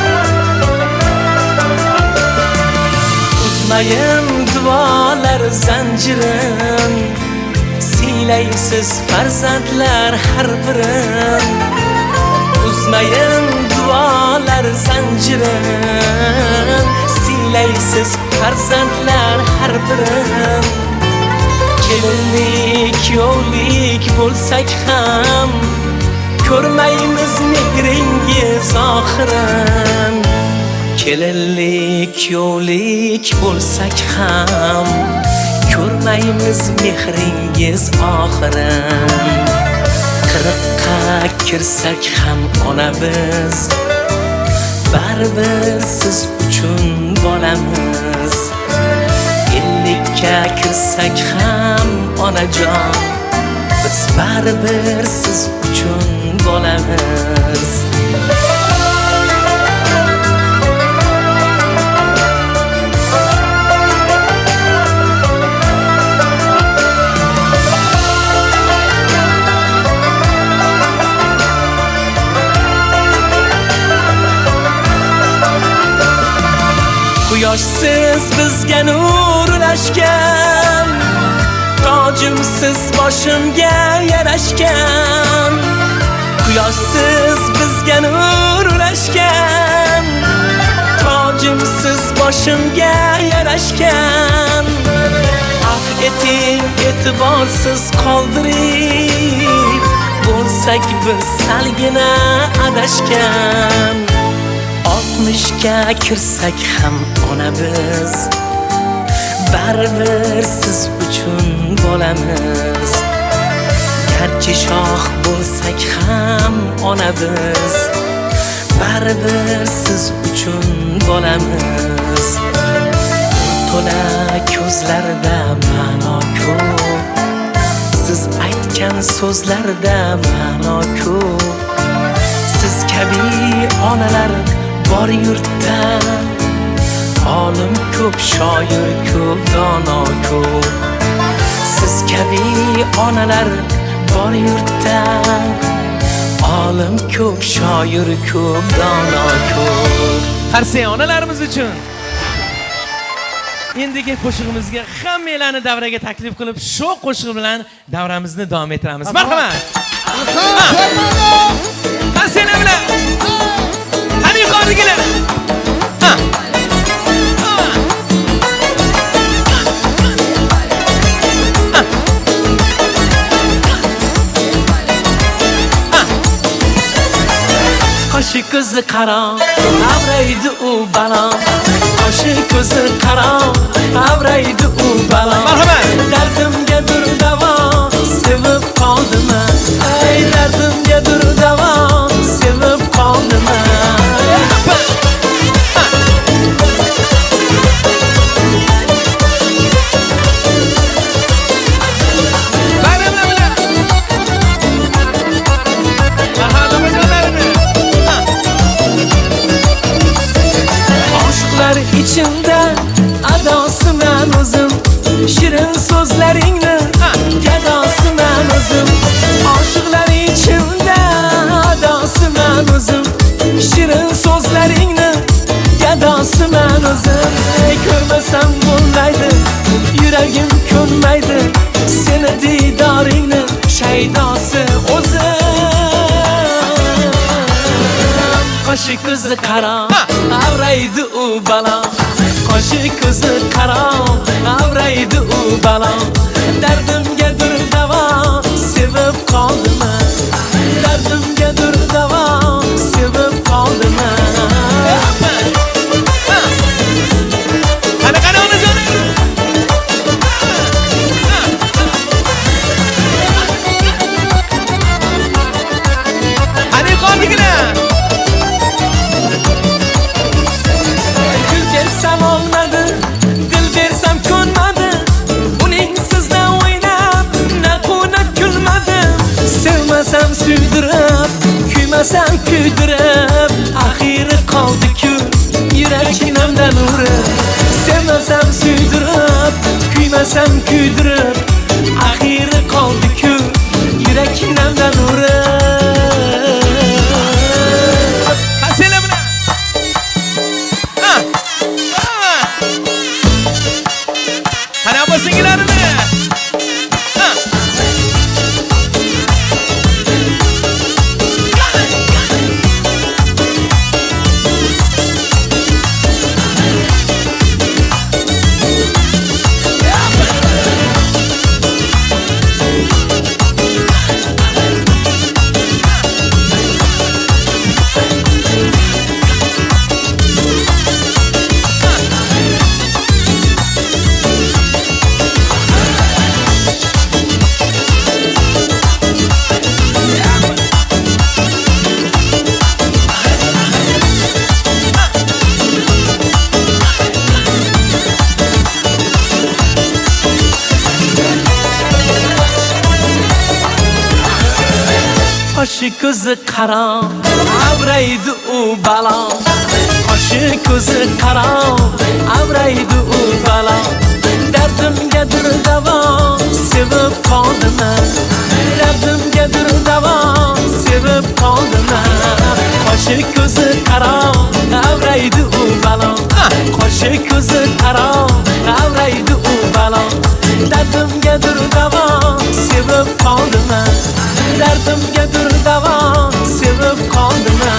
Uzmayin duolar zanjirin, siylaysiz farzandlar har birin. Uzmayin duolar zanjirin, siylaysiz farzandlar har birin. Kelinlik, kuyovlik bo'lsak ham, ko'rmaymiz mehringiz oxirin. Kelinlik, kuyovlik bo'lsak ham, ko'rmaymiz mehringiz oxirin. Qirqqa kirsak ham ona biz, baribir siz uchun bolamiz. Ellikka kirsak ham, onajon, biz baribir siz uchun bolamiz. Quyoshsiz bizga nur ulashgan, tojimsiz boshimga yarashgan. Quyoshsiz bizga nur ulashgan, tojimsiz boshimga yarashgan. Afv eting, E'tiborsız qoldirib bo'lsak biz salgina adashgan. Oltmishga kirsak ham ona biz, baribir siz uchun bolamiz. Garchi shoh bo'lsak ham ona biz, baribir siz uchun bolamiz. To'la ko'zlarda ma'no ko'p, siz aytgan so'zlarda ma'no ko'p. Siz kabi onalar bor yurtda, olim ko'p, shoir ko'p, dono ko'p. Siz kabi onalar bor yurtda, olim ko'p, shoir ko'p, dono ko'p. Qarsang onalarimiz uchun. Endigi qo'shig'imizga hammanglarni davraga taklif qilib, shu qo'shiq bilan davramizni davom ettiramiz. Marhamat. Qarsanglar bilan. Qani yuqoriga keling. Ha. Ha. Ha. Qoshi ko'zi qaro, avraydi u balo. Qoshi ko'zi qaro, avraydi u balo. Marhamat. Dardimga bir davo sevib qoldimi? Ay, dardimga bir davo sevib qoldimi? Bayramlar bilan. Aha, onajonlarimiz. Ha. Oshiqlar ichimda adosiman o'zim, shirin so'zlaringni gadosiman o'zim. Oshiqlar ichimda adosiman o'zim, shirin so'zlaringni gadosiman o'zim. Ey, ko'rmasam bo'lmaydi, yuragim ko'nmaydi seni diydoringni shaydosi o'zim. Qoshi ko'zi qaro, avraydi u balo. Qoshi ko'zi qaro, avraydi u balo. Dardimga bir davo sevib qoldimi? Dardimga bir davo sevib qoldimi? Qani, qani, onajonim? Qani, yuqoridagilar? Gul bersam olmadi, dil bersam ko'nmadi. Uning sizda o'ynab, naqunat kulmadim. Sevmasam suydirib, kuymasam kuydirib, axiri qoldi-ku yurak shinamdan urib. Sevmasam suydirib, kuymasam kuydirib, axiri qoldi-ku yurak shinamdan urib. Qarsanglar bilan. Ha! Ha! Qani, opa-singillarni? Ha! Qoshi ko'zi qaro, avraydi u balo. Qoshi ko'zi qaro, avraydi u balo. Dardimga bir davo sevib qoldimi? Dardimga bir davo sevib qoldimi? Qoshi ko'zi qaro, avraydi u balo. Qoshi ko'zi qaro, avraydi u balo. Dardimga bir davo sevib qoldimi? Dardimga bir davo sevib qoldimi?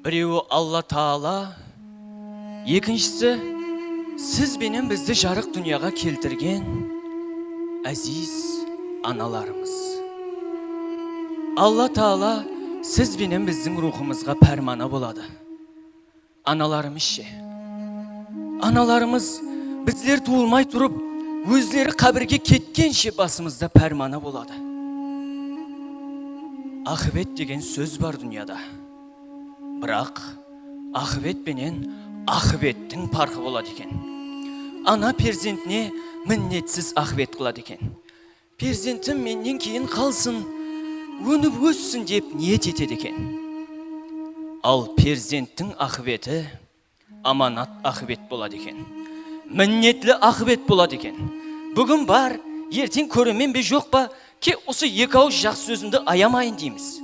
Birewi Alla Taala, ekinshisi siz benen bizdi jarıq dúnyaǵa keltirgen áziz analarımız. Alla Taala siz benen bizdiń ruwxımızǵa pármana boladı. Analarımız she? Analarımız bizler tuwılmay turıp, ózleri qábirge ketkenshe basımızda pármana boladı. Aqıbet degen sóz bar dúnyada. Biraq aqıbet penen aqıbettiń parqı boladı eken. Ana perzentine minnetsiz aqıbet qıladı eken. Perzentim mennen keyin qalsın, ónip óssin dep niyet etedi eken. Al perzenttiń aqıbeti amanat aqıbet boladı eken. Minnetli aqıbet boladı eken. Búgin bar, erteń kóremen be joq pa, ke usı eki awız jaqsı sózimdi ayamayın deymiz.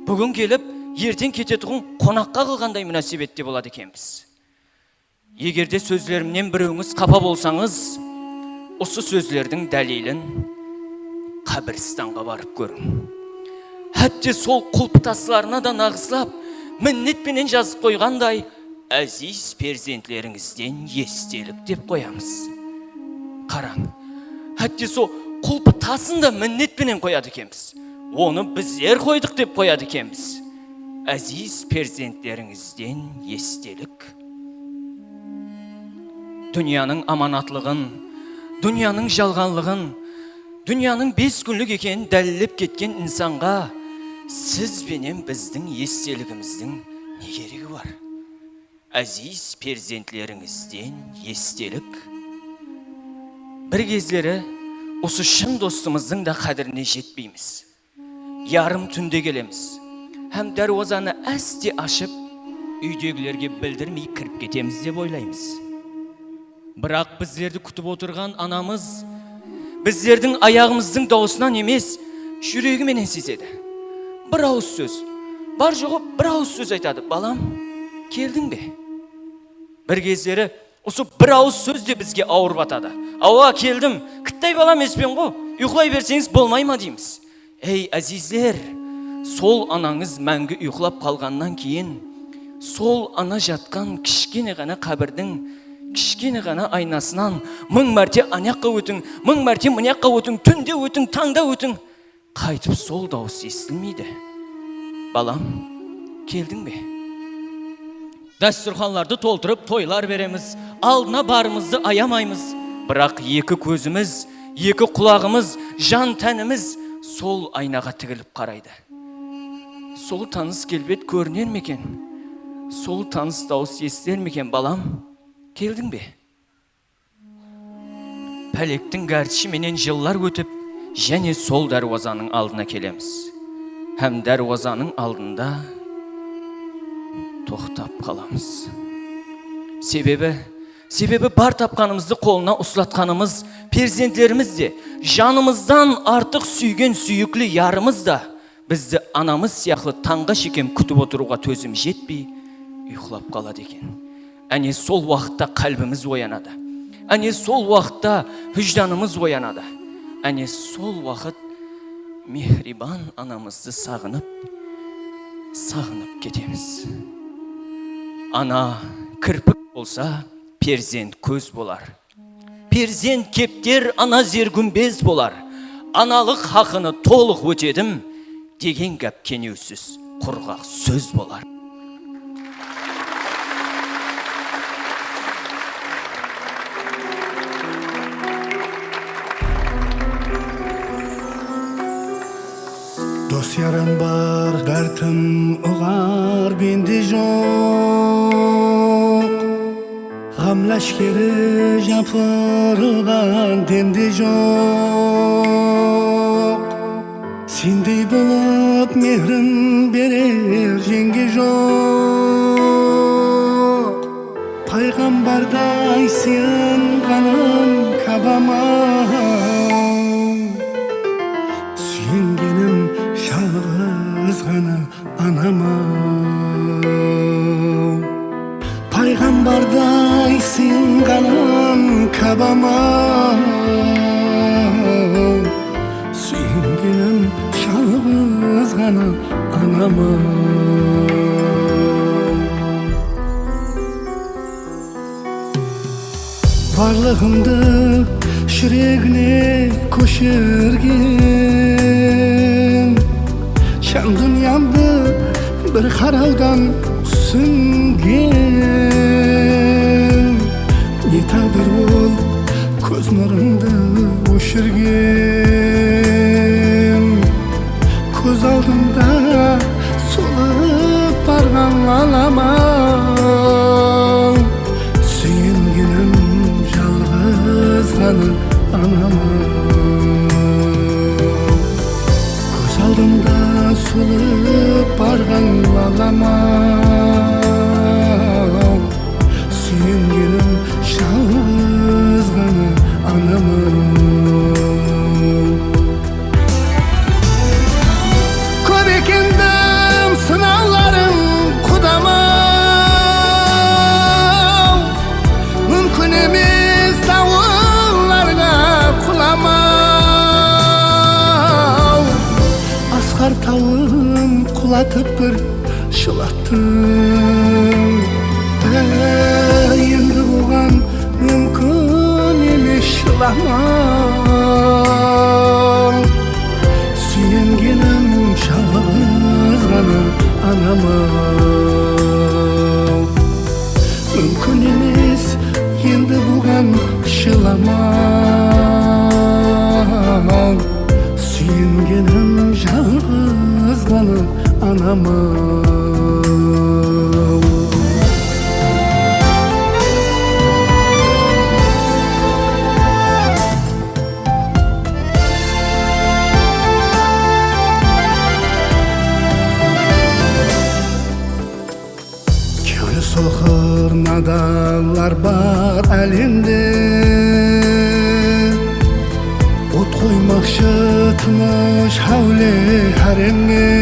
Búgin kelip, erteń ketetuǵın qonaqqa qılǵanday múnásibette boladı ekenbiz. Eger de sózlerimnen birewińiz qapa bolsańız, usı sózlerdiń dálilin qábiristanǵa barıp kóriń. Hátte sol qulpı taslarına da naǵıslap, minnet penen jazıp qoyǵanday, áziz perzentlerińizden estelik dep qoyamız. Qarań, hátte sol qulpı tasın da minnet penen qoyadı ekenbiz. Onı bizler qoydıq dep qoyadı ekenbiz. Áziz perzentlerińizden estelik. Dúnyanıń amanatlıǵın, dúnyanıń jalǵanlıǵın, dúnyanıń bes kúnlik ekenin dálillep ketken insanǵa siz benen bizdiń esteligimizdiń ne keregi bar? Áziz perzentlerińizden estelik. Bir gezleri usı shın dostımızdıń da qádirine jetpeymiz. Yarım túnde kelemiz hám dárwazanı áste ashıp, úydegilerge bildirmey kirip ketemiz dep oylaymız. Biraq bizlerdi kútip otırǵan anamız bizlerdiń ayaǵımızdıń dawısınan emes, júregi menen sezedi. Bir awız sóz, bar-joǵı bir awız sóz aytadı: "Balam, keldiń be?" Bir gezleri usı bir awız sóz de bizge awır batadı. "Awa, keldim. Kittay bala emespen ǵo, uyıqlay berseńiz bolmay ma?" deymiz. Ey, ázizler, sol anańız máńgi uyıqlap qalǵannan keyin, sol ana jatqan kishkene ǵana qábirdiń kishkene ǵana aynasınan mıń márte anayaqqa ótiń, mıń márte mınayaqqa ótiń, túnde ótiń, tańda ótiń. Qaytıp sol dawıs esitilmeydi. "Balam, keldiń be?" Dástúrxanlardı toltırıp, toylar beremiz, aldına barımızdı ayamaymız. Biraq eki kózimiz, eki qulaǵımız, jan tánimiz sol aynaǵa tigilip qaraydı. Sol tanıs kelbet kóriner meken? Sol tanıs dawıs esitiler meken? "Balam, keldiń be?" Pálektiń gárdishi menen jıllar ótip, jáne sol dárwazanıń aldına kelemiz. Hám dárwazanıń aldında toqtap qalamız. Sebebi, sebebi bar tapqanımızdı qolına uslatqanımız perzentlerimiz de, janımızdan artıq súygen súyikli yarımız da bizdi anamız sıyaqlı tańǵa shekem kútip otırıwǵa tózim jetpey, uyıqlap qaladı eken. Áne, sol waqıtta qálbimiz oyanadı. Áne, sol waqıtta hújdanımız oyanadı. Áne, sol waqıt mehriban anamızdı saǵınıp, saǵınıp ketemiz. Ana kirpik bolsa, perzent kóz bolar. Perzent kepter, ana zergúmbez bolar. Analıq haqını tolıq ótedim degen gáp kenewsiz qurǵaq sóz bolar. Dos-yarım bar, dártim uǵar bende joq. Ǵam láshkeri japırılǵan demde joq. Sendey bolıp mehrin berer jeńge joq. Payǵambarday sıyınǵanım Kábam-aw, súyengenim jalǵız ǵana anam-aw. Payǵambarday sıyınǵanım Kábam-aw, súyengenim jalǵız ǵana anam-aw. Barlıǵımdı júregine kóshirgen, ján dúnyamdı bir qarawdan túsingen, ne táǵdir ol kóz nurımdı óshirgen. Kóz aldımda solıp barǵan alamaw, súyengenim jalǵız ǵana anamaw. Kóz aldımda solıp barǵan alamaw, súyengenim jalǵız ǵana anamaw. Kóp ekendim sınawlarıń, qudamaw. Múmkin emes dawıllarǵa qulamaw. Asqar tawın qulatıp bir jılattıń. Áy, endi buǵan múmkin emes jılamaw. Súyengenim jalǵız ǵana anamaw. Múmkin emes endi buǵan jılamaw. Súyengenim jalǵız ǵana anamaw. Kewli soqır nadanlar bar álemde, ot qoymaqshı tınısh háwle háremge.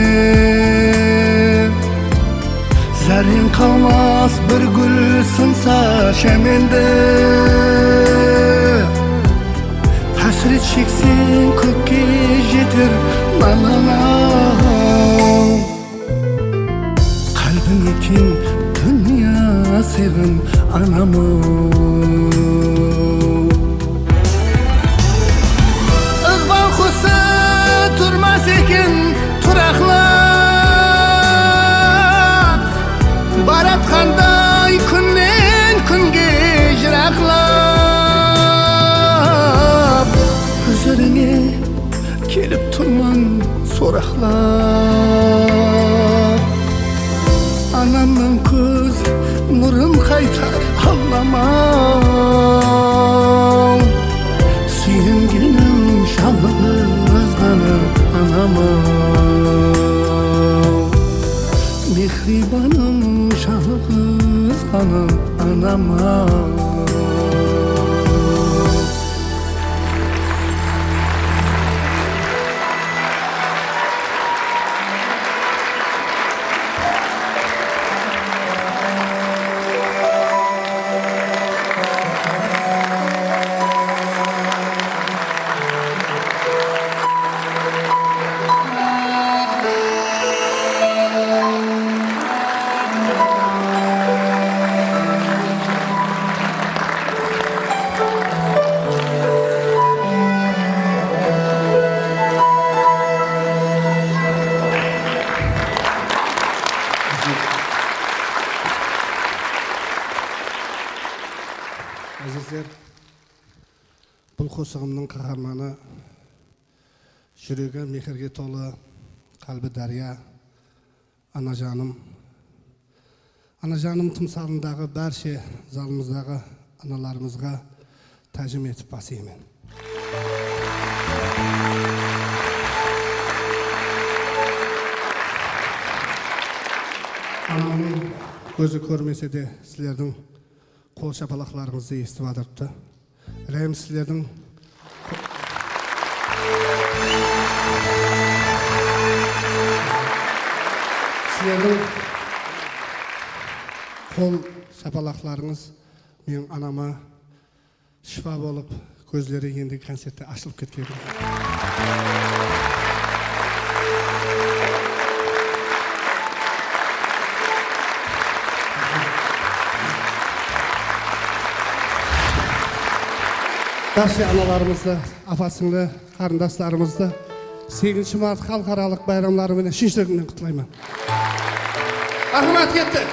Zárreń qalmas bir gúl sınsa jámende. Hásiret shekseń kókke jeter nalań-aw. Qálbińe keń dúnya sıyǵan anam-aw. Iǵbal qusı turmas eken turaqlap, baratqanday kúnnen kúnge jıraqlap. Húzirińe kelip turman soraqlap. Anamnan kóz nurın qaytar Allam-aw. Súyengenim jalǵız ǵana anam-aw. Mehribanım jalǵız ǵana anam-aw. Ázizler, bul qosıǵımnıń qaharmanı, júregi mehirge tolı, qálbi dárya, anajanım. Anajanım tımsalındaǵı bárshe zalımızdaǵı analarımızǵa tájim etip bas iyemen. Anamnıń kózi kórmese de, sizlerdiń qol shapalaqlarıńızdı esitip atırıptı. Rehim sizlerdiń, sizlerdiń qol shapalaqlarıńız meniń anama shıpa bolıp, kózleri endigi koncertte ashılıp ketken. Bárshe analarımızdı, apa-sińli qarındaslarımızdı segizinshi mart xalıqaralıq bayramları menen shın júregimnen qutlayman. Marhamat, kettik.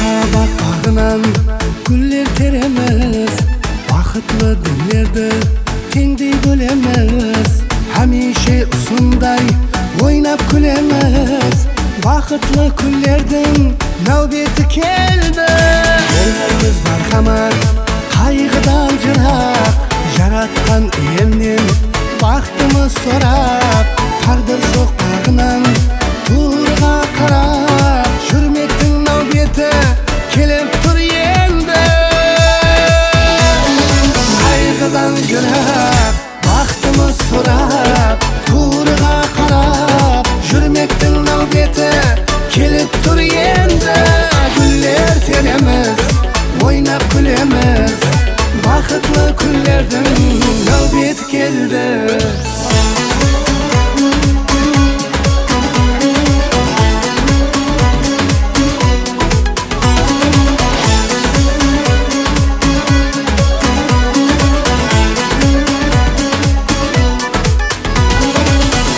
Muhabbat baǵınan gúller teremiz, baxıtlı dómlerdi teńdey bólemiz. Hámiyshe usınday oynap kúlemiz, baxıtlı kúnlerdiń náwbeti keldi. Ómirimiz márhamat, qayǵıdan jıraq, Jaratqan Iyemnen baxtımız sorap, táǵdir soqpaǵınan tuwrıǵa qarap, júrmektiń náwbeti kelip tur endi. Qayǵıdan jıraq, baxtımız sorap, tuwrıǵa qarap, júrmektiń náwbeti kelip tur endi. Gúller teremiz, oynap kúlemiz, baxıtlı kúnlerdiń náwbeti keldi.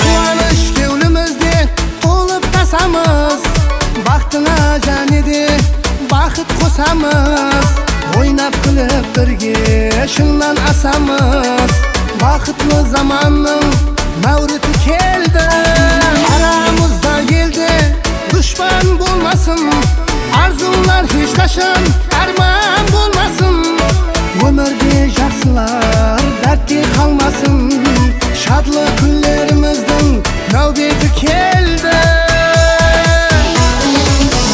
Quwanısh kewlimizde tolıp tasamız, baxtıńa jáne de baxıt qosamız. Oynap kúlip birge shıńnan asamız, baxıtlı zamannıń máwriti keldi. Aramızda elde dushpan bolmasın, arzıwlar hesh qashan árman bolmasın. Ómirde jaqsılar dártte qalmasın, shadlı kúnlerimizdiń náwbeti keldi.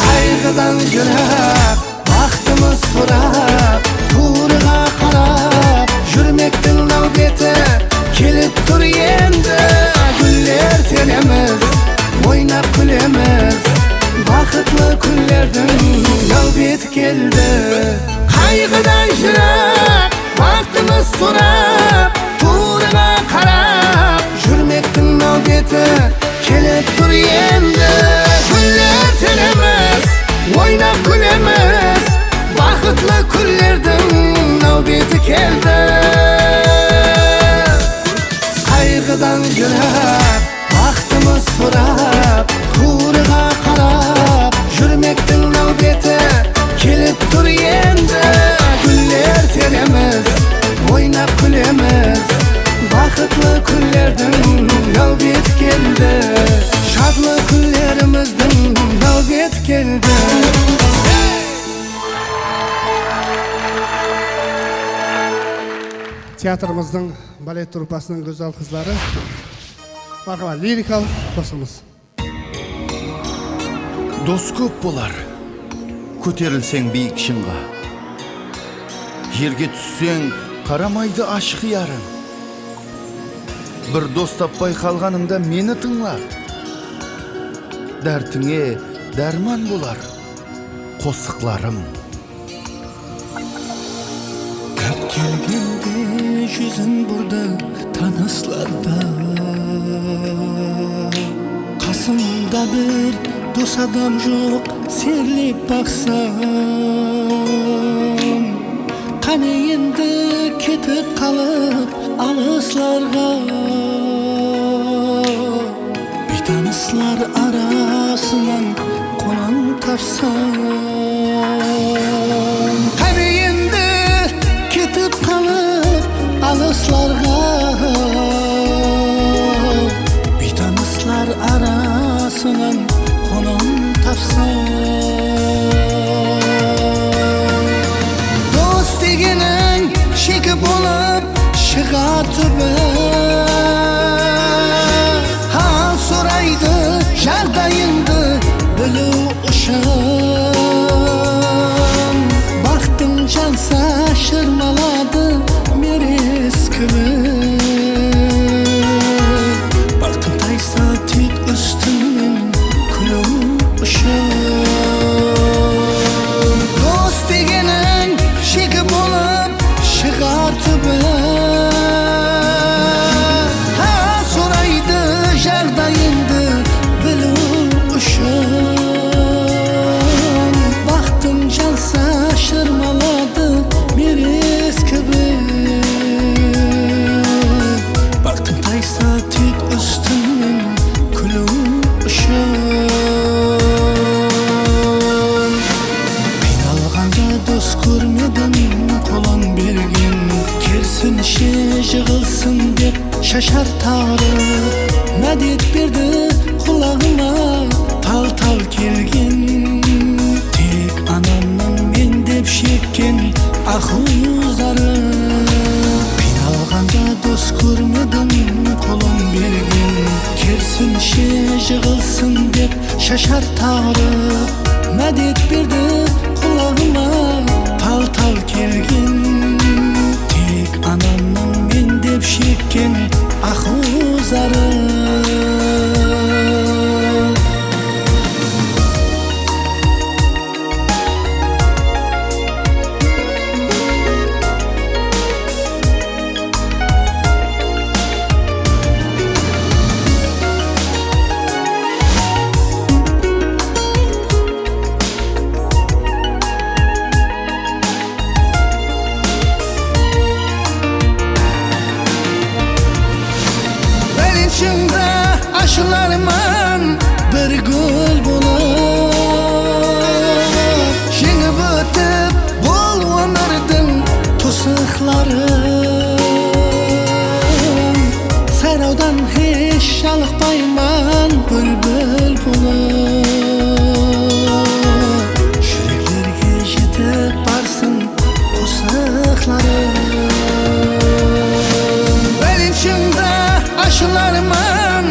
Qayǵıdan jıraq, baxtımız sorap, tuwrıǵa qarap, júrmektiń náwbeti kelip tur endi. Gúller teremiz, oynap kúlemiz, baxıtlı kúnlerdiń náwbeti keldi. Qayǵıdan jıraq, baxtımız sorap, tuwrıǵa qarap, júrmektiń náwbeti kelip tur endi. Gúller teremiz, oynap kúlemiz, baxıtlı kúnlerdiń náwbeti keldi. Qayǵıdan jıraq, baxtımız sorap, tuwrıǵa qarap, júrmektiń náwbeti kelip tur endi. Gúller teremiz, oynap kúlemiz, baxıtlı kúnlerdiń náwbeti keldi. Shadlı kúnlerimizdiń náwbeti keldi. Teatrımızdıń balet truppasınıń gózzal qızları. Marhamat, lirikalıq qosıǵımız. Dos kóp bolar, kóterilseń biyik shıńǵa. Jerge tússeń, qaramaydı ashıq yarıń. Bir dos tappay qalǵanıńda meni tıńla. Dártińe dárman bolar qosıqlarım. Gáp kelgende júzin burdı tanıslarda. Qasımda bir dos adam joq, serlep baqsam. Qáne endi ketip qalıp alıslarǵa. Biytanıslar arasınan qonam tapsam. Qáne endi ketip qalıp alıslarǵa. Biytanıslar arasınan qonam tapsam. Dos degeniń sheki bolıp shıǵar túbi. Hal soraydı, jaǵdayıńdı biliw ushın. Baxtıń jansa, shırmaladı meres kibi. Baxtıń taysa, tek ústińnen Shar taǵırıp mádet berdi qulaǵıma tal-tal kelgen. Tek anamnıń men dep shekken aqıw zarı. Qıynalǵanda dos kórmedim qolın bergen. Kerisinshe, jıǵılsın dep shashar taǵırıp mádet berdi qulaǵıma tal-tal kelgen. Tek anamnıń men dep shekken aqıw zarı. Bálenshıńda ashılarman bir gúl bolıp. Jeńip ótip bul ómirdiń tosıqların. Sayrawdan hesh jalıqpayman búlbil bolıp. Júreklerge jetip barsın qosıqlarım. Bálenshıńda ashılarman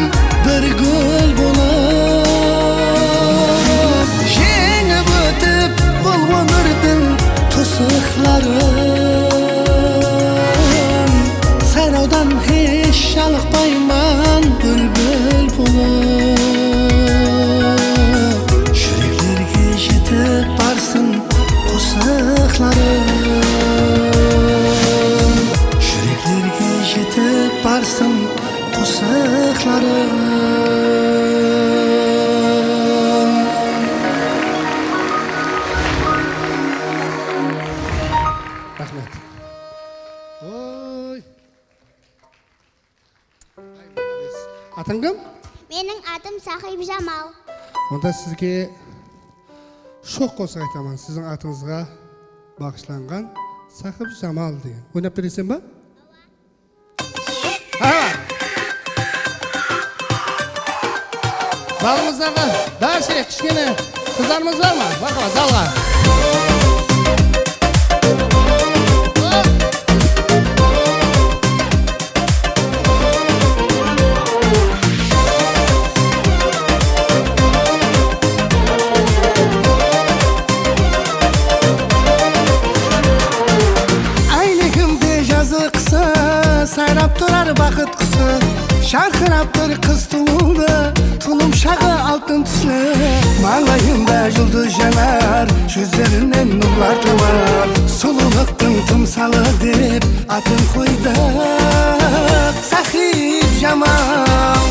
bir gúl bolıp. Jeńip ótip bul ómirdiń tosıqların. Sayrawdan hesh jalıqpayman búlbil bolıp. Júreklerge jetip barsın qosıqlarım. Júreklerge jetip barsın qosıqlarım. Raxmet. Oy. Atıń kim? Meniń atım Saqıp Jamal. Onda sizge shoq qosıq aytaman. Siziń atıńızǵa baǵıshlanǵan Saqıp Jamal degen. Oynap bereseń ba? Awa. Zalımızdaǵı bárshe kishkene qızlarımız bar ma? Marhamat, zalǵa. Áynegimde jazı qısı, sayrap turar baxıt qusı. Jarqırap bir qız tuwıldı, tulımshaǵı altın túsli. Mańlayında juldız janar, júzlerinen nurlar tamar. Sulıwlıqtıń tımsalı dep atın qoydıq Saqıp Jamal.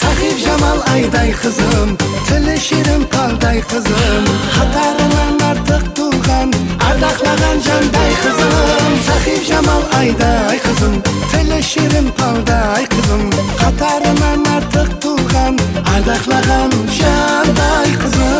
Saqıp Jamal ayday qızım, tili shirin palday qızım. Qatarınan artıq tuwǵan, ardaqlaǵan janday qızım. Saqıp Jamal ayday qızım, tili shirin palday qızım. Qatarınan artıq tuwǵan, ardaqlaǵan janday qızım.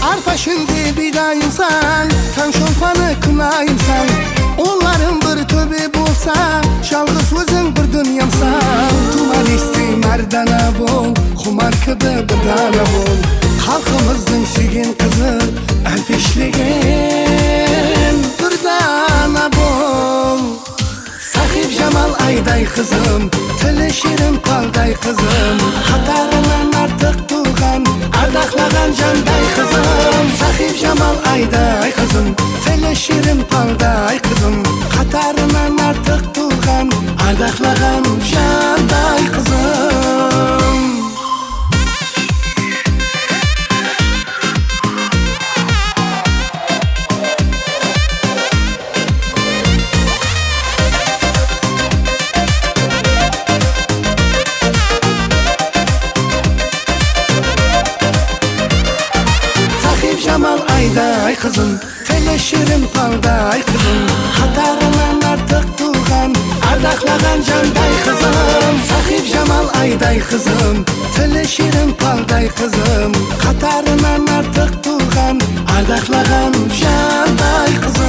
Arpa ishinde biydayımsań, tań sholpanı kún ayımsań. Ullarım bir tóbe bolsa, jalǵız óziń bir dúnyamsań. Tuwma nesti márdana bol, qumar kibi bir dana bol. Xalqımızdıń súygen qızı, álpeshlegin dúrdana bol. Saqıp Jamal ayday qızım, tili shirin palday qızım. Qatarınan artıq tuwǵan, ardaqlaǵan janday qızım. Saqıp Jamal ayday qızım, tili shirin palday qızım. Qatarınan artıq tuwǵan, ardaqlaǵan janday qızım. Saqıp Jamal ayday qızım, tili shirin palday qızım. Janday qızım, Sahip Jamal ayday qızım, tili shirin palday qızım, qatarınan artıq turǵan, ardaqlaǵan janday qızım.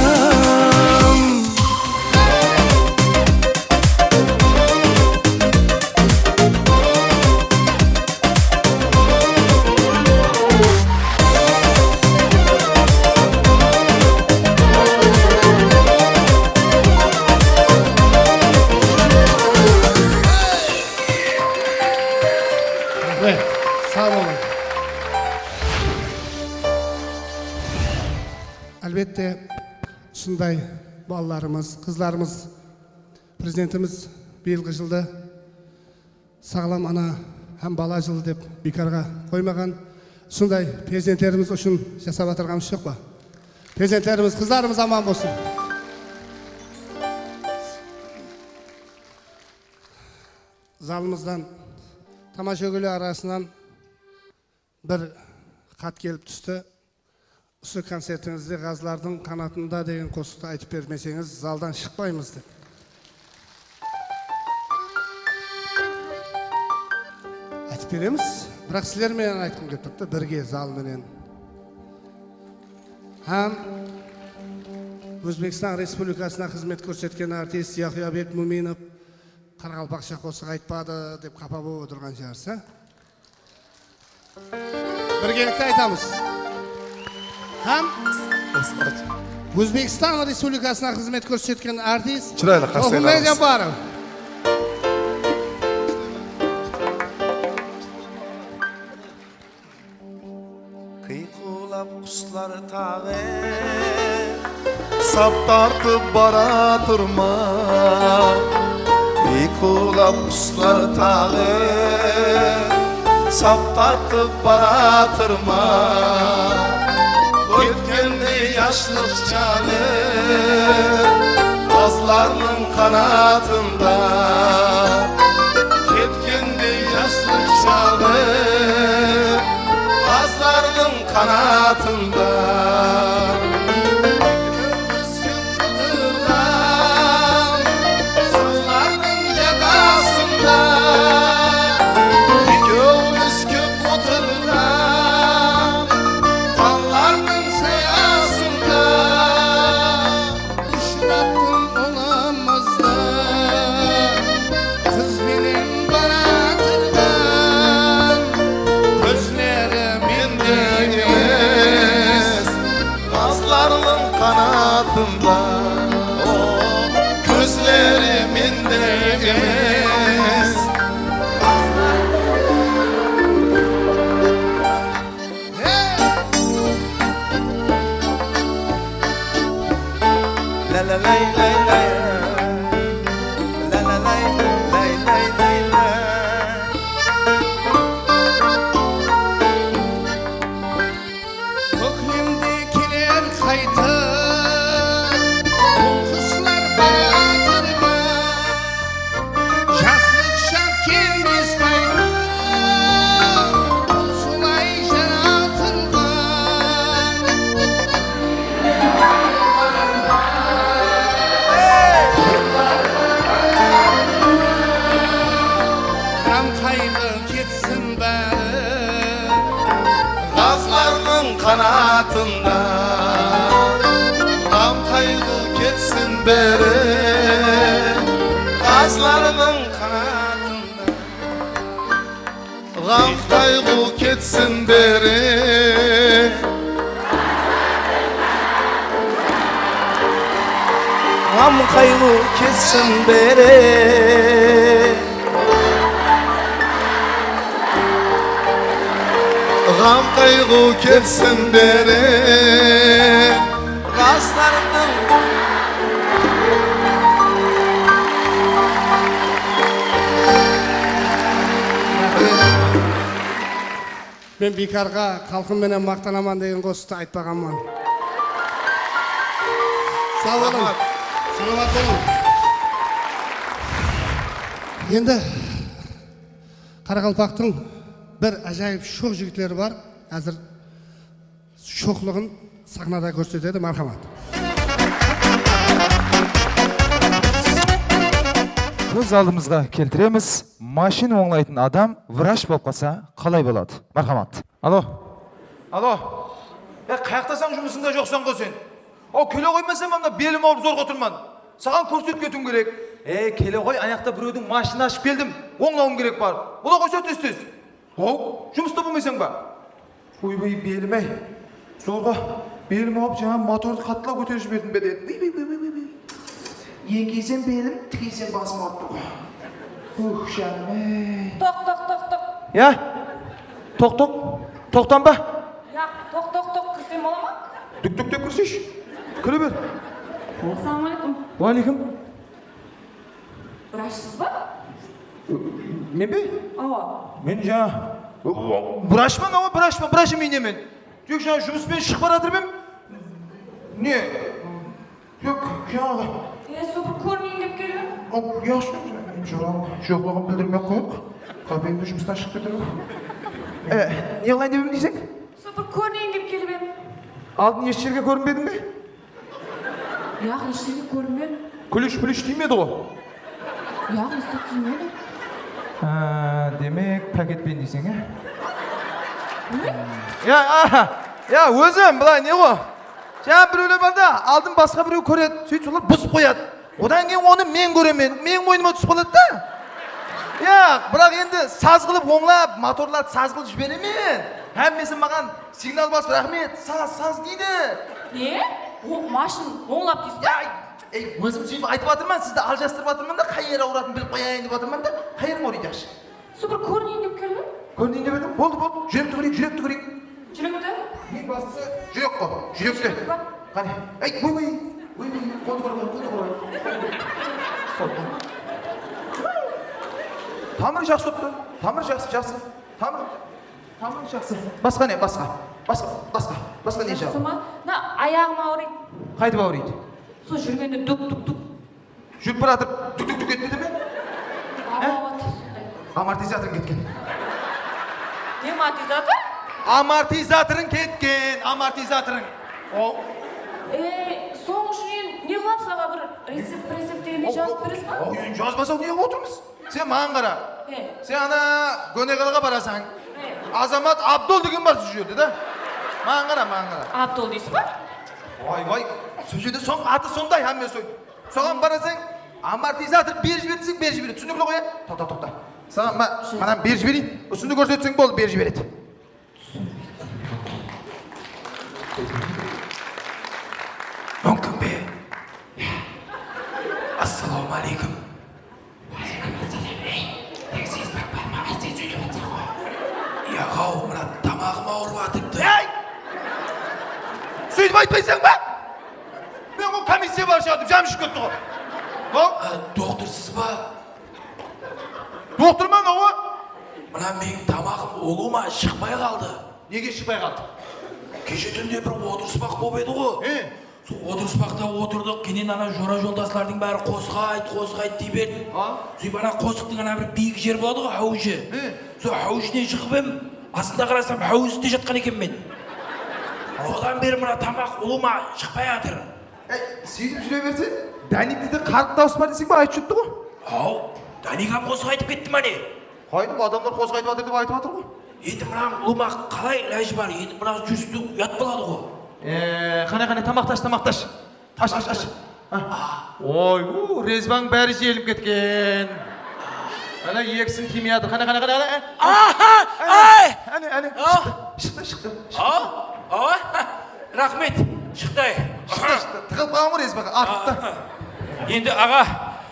Raxmet, saw bolıń. Álbette, usınday balalarımız, qızlarımız, Prezidentimiz bıyılǵı jıldı Saǵlam ana hám bala jılı dep biykarǵa qoymaǵan. Usınday perzentlerimiz ushın jasap atırǵanımız joq pa? Perzentlerimiz, qızlarımız aman bolsın. Zalımızdan tamashagóyler arasınan bir xat kelip tústi. Usı koncertińizde Ǵazlardıń qanatında degen qosıqtı aytıp bermeseńiz, zaldan shıqpaymız dep. Aytıp beremiz, biraq sizler menen aytqım kelip turıptı, birge zal menen. Hám Ózbekstan Respublikasına xızmet kórsetken artist Yaquyabek Múminov qaraqalpaqsha qosıq aytpadı dep qapa bolıp otırǵan shıǵarsız, á? Birgelikte aytamız. Hám Ózbekstan Respublikasına xızmet kórsetken artist Toǵılbay Jabbarov. Qıyqıwlap quslar taǵı sap tartıp baratır ma? Qıyqıwlap quslar taǵı sap tartıp baratır ma? Ótkende jaslıq jaǵı ǵazlardıń qanatında, ketkende jaslıq jaǵı ǵazlardıń qanatında. Ósip otırǵan ǵazlardıń jaǵasında, ekew ósip otırǵan ǵazlardıń sayasında. Ushırattım olamızdı qız benen baratırǵan, kózleri mende emes, ǵazlardıń qanatında. O, kózleri mende emes. Kóklemde keler qaytıp, bul quslar baratır ma? Jaslıq shaq kelmes qaytıp, bul solay jaratılǵan. Ǵam qayǵı ketsin bári ǵazlardıń qanatında. Ǵam qayǵı ketsin bári ǵazlardıń qanatında. Ǵam qayǵı ketsin bári. Ǵam qayǵı ketsin bári. Ǵam qayǵı ketsin bári. Ǵazlardıń. Men biykarǵa "Xalqım menen maqtanaman" degen qosıqtı aytpaǵanman. Saw bolıń. Raxmat. Salamat bolıń. Endi qaraqalpaqtıń bir ájayıp shoq jigitleri bar. Házir shoqlıǵın saxnada kórsetedi. Marhamat. Kóz aldımızǵa keltiremiz, mashin ońlaytın adam vrach bolıp qalsa qalay boladı? Marhamat. Alo. Alo. Ya, qayaqtasań, jumısıńda joqsań ǵo sen. Aw, kele ǵoymasam, mına belim awırıp zorǵa otırman. Saǵan kórsetip ketiwim kerek. Ey, kele ǵoy, anaqta birewdiń mashinasın ashıp keldim. Ońlawım kerek bar. Bola ǵoysa tez-tez. Haw, jumısta bolmaysań ba? Oy-oy, belim-ey. Zorǵa belim awıp, jańa motordı qattılaw kóterip jiberdim be, dedi. Bıy, bıy, bıy, bıy, bıy, bıy. Eńkeysem belim, tikeysem basım awırıp tur ǵo. Uh, janım-ey. Toq, toq, toq, toq. Ya? Toq, toq. Toqtan ba? Ya, toq, toq, toq, kirsem bola ma? Dúk, dúk dep kirseyshi. Kire ber. Assalawma aleykum. Wa aleykum. Vrachsız ba? Men be? Awa. Men jańa vrachman, awa, vrachman, vrach emeyin men. Tek jańa jumıs penen shıǵıp baratırıp em. Ne? Tek jańa. E, sol bir kórineyin dep kelip em. Aw, yaqshı, jorań joqlıǵın bildirmey-aq qoyayıq. Qápeńdi jumıstan shıǵıp keter. E, ne qılayın dep em deyseń? Sol bir kórineyin dep kelip em. Aldın hesh jerge kórinbediń be? Yaq, hesh jerge kórinbedim. Kúlish-púlish tiymedi ǵo? Yaq, hesh tiymedi. Á, demek, páketpen deyseń, á? Ne? Ya, aha, ya, ózim, bılay ne ǵo? Jańa birewler bar da, aldın basqa birew kóredi, sóytip solar buzıp qoyadı. Odan keyin onı men kóremen, meniń moynıma túsip qaladı da. Ya, biraq endi saz qılıp ońlap, motorlardı saz qılıp jiberemen. Hámmesi maǵan signal basıp, raxmet, saz, saz deydi. Ne? O, mashin ońlap deysiz ba? Ya, ey, ózim sóytip aytıp atırman, sizdi aljastırıp atırman da, qay jeri awıratın bilip qoyayın dep atırman da, qay jeriń awırıydı yaqshı? Sol bir kórineyin dep keldim. Kórineyin dep edim. Boldı, boldı. Júrekti kóreyik, júrekti kóreyik. Júrekti? Eń baslısı júrek ǵo, júrekti. Júrek pa? Qáne. Ey, oy, oy. Oy, oy, qoldı kórip alayıq, qoldı kórip alayıq. Sol. Tamır jaqsı turıptı. Tamır jaqsı, jaqsı. Tamır. Tamır jaqsı. Basqa ne, basqa? Basqa, basqa. Basqa ne jaǵı? Jaqsı ma? Mına ayaǵım awırıydı. Qaytıp awırıydı? Sol júrgende dúk, dúk, dúk. Júrip baratırıp dúk-dúk-dúk etpedi me? Awa, awa, tez sonday. Amortizatorıń ketken. Ne amortizator? Amortizatorıń ketken, amortizatorıń. O. E, sonıń ushın endi ne qılamız, aǵa, bir recept, recept degendey jazıp beresiz ba? O, endi jazbasaq ne qılıp otırmız? Sen maǵan qara. E. Sen ana góneqalǵa barasań. E. Azamat Abdol degen bar sol jerde da. Maǵan qara, maǵan qara. Abdol deysiz ba? Oy, oy, sol jerde soń atı sonday, hámme sol. Soǵan barasań, amortizator berip jiber deseń, berip jiberedi. Túsinikli ǵoy, ya? Toqta, toqta. Saǵan ma-, mınanı berip jibereyin. Usındı kórsetseń boldı, berip jiberedi. Múmkin be? Assalawma aleykum. Wa aleykum assalam. Ey, tek sen barma, sen sóylep atsań ǵoy. Yaǵaw, mına tamaǵım awırıp atırıptı. Ey! Sóytip aytpaysań ba? Men ol komissiya bar shıǵar dep janım iship ketti ǵoy. Ol? Á, doktorsız ba? Doktorman, awa. Mına meniń tamaǵım ulıwma shıqpay qaldı. Nege shıqpay qaldı? Keshe túnde bir otırıspaq bolıp edi ǵo. He. Sol otırıspaqta otırdıq, keyin ana jora-joldaslardıń bári qosıq ayt, qosıq ayt dey berdi. Ha? Sóytip ana qosıqtıń ana bir biyik jeri boladı ǵo, háwiji. He. Sol háwijinen shıǵıp em, astında qarasam, háwizde jatqan ekenmen. Sodan beri mına tamaq ulıwma shıqpay atır. Ey, sóytip júre berse, Dánikte de qarıq dawıs bar deyseń be, aytıp júripti ǵo. Haw, Dánik hám qosıq aytıp ketti ma ne? Qaydım, adamlar qosıq aytıp atır dep aytıp atır ǵo. Endi mınań ulıwma qalay ilajı bar? Endi mınań júristi uyat boladı ǵo. E, qáne, qáne, tamaqtash, tamaqtash. Ash, ash, ash. Ha. Oy, u, rezbań bári jelinip ketken. Ana, ekisin tiymey atır. Qáne, qáne, qáne, qáne. Aha, ay! Áne, áne, shıqtı, shıqtı, shıqtı. Awa, awa. Raxmet, shıqtı. Shıqtı, shıqtı. Tıǵılıp qalǵan ǵoy rezbaǵa, atıptı. Endi aǵa,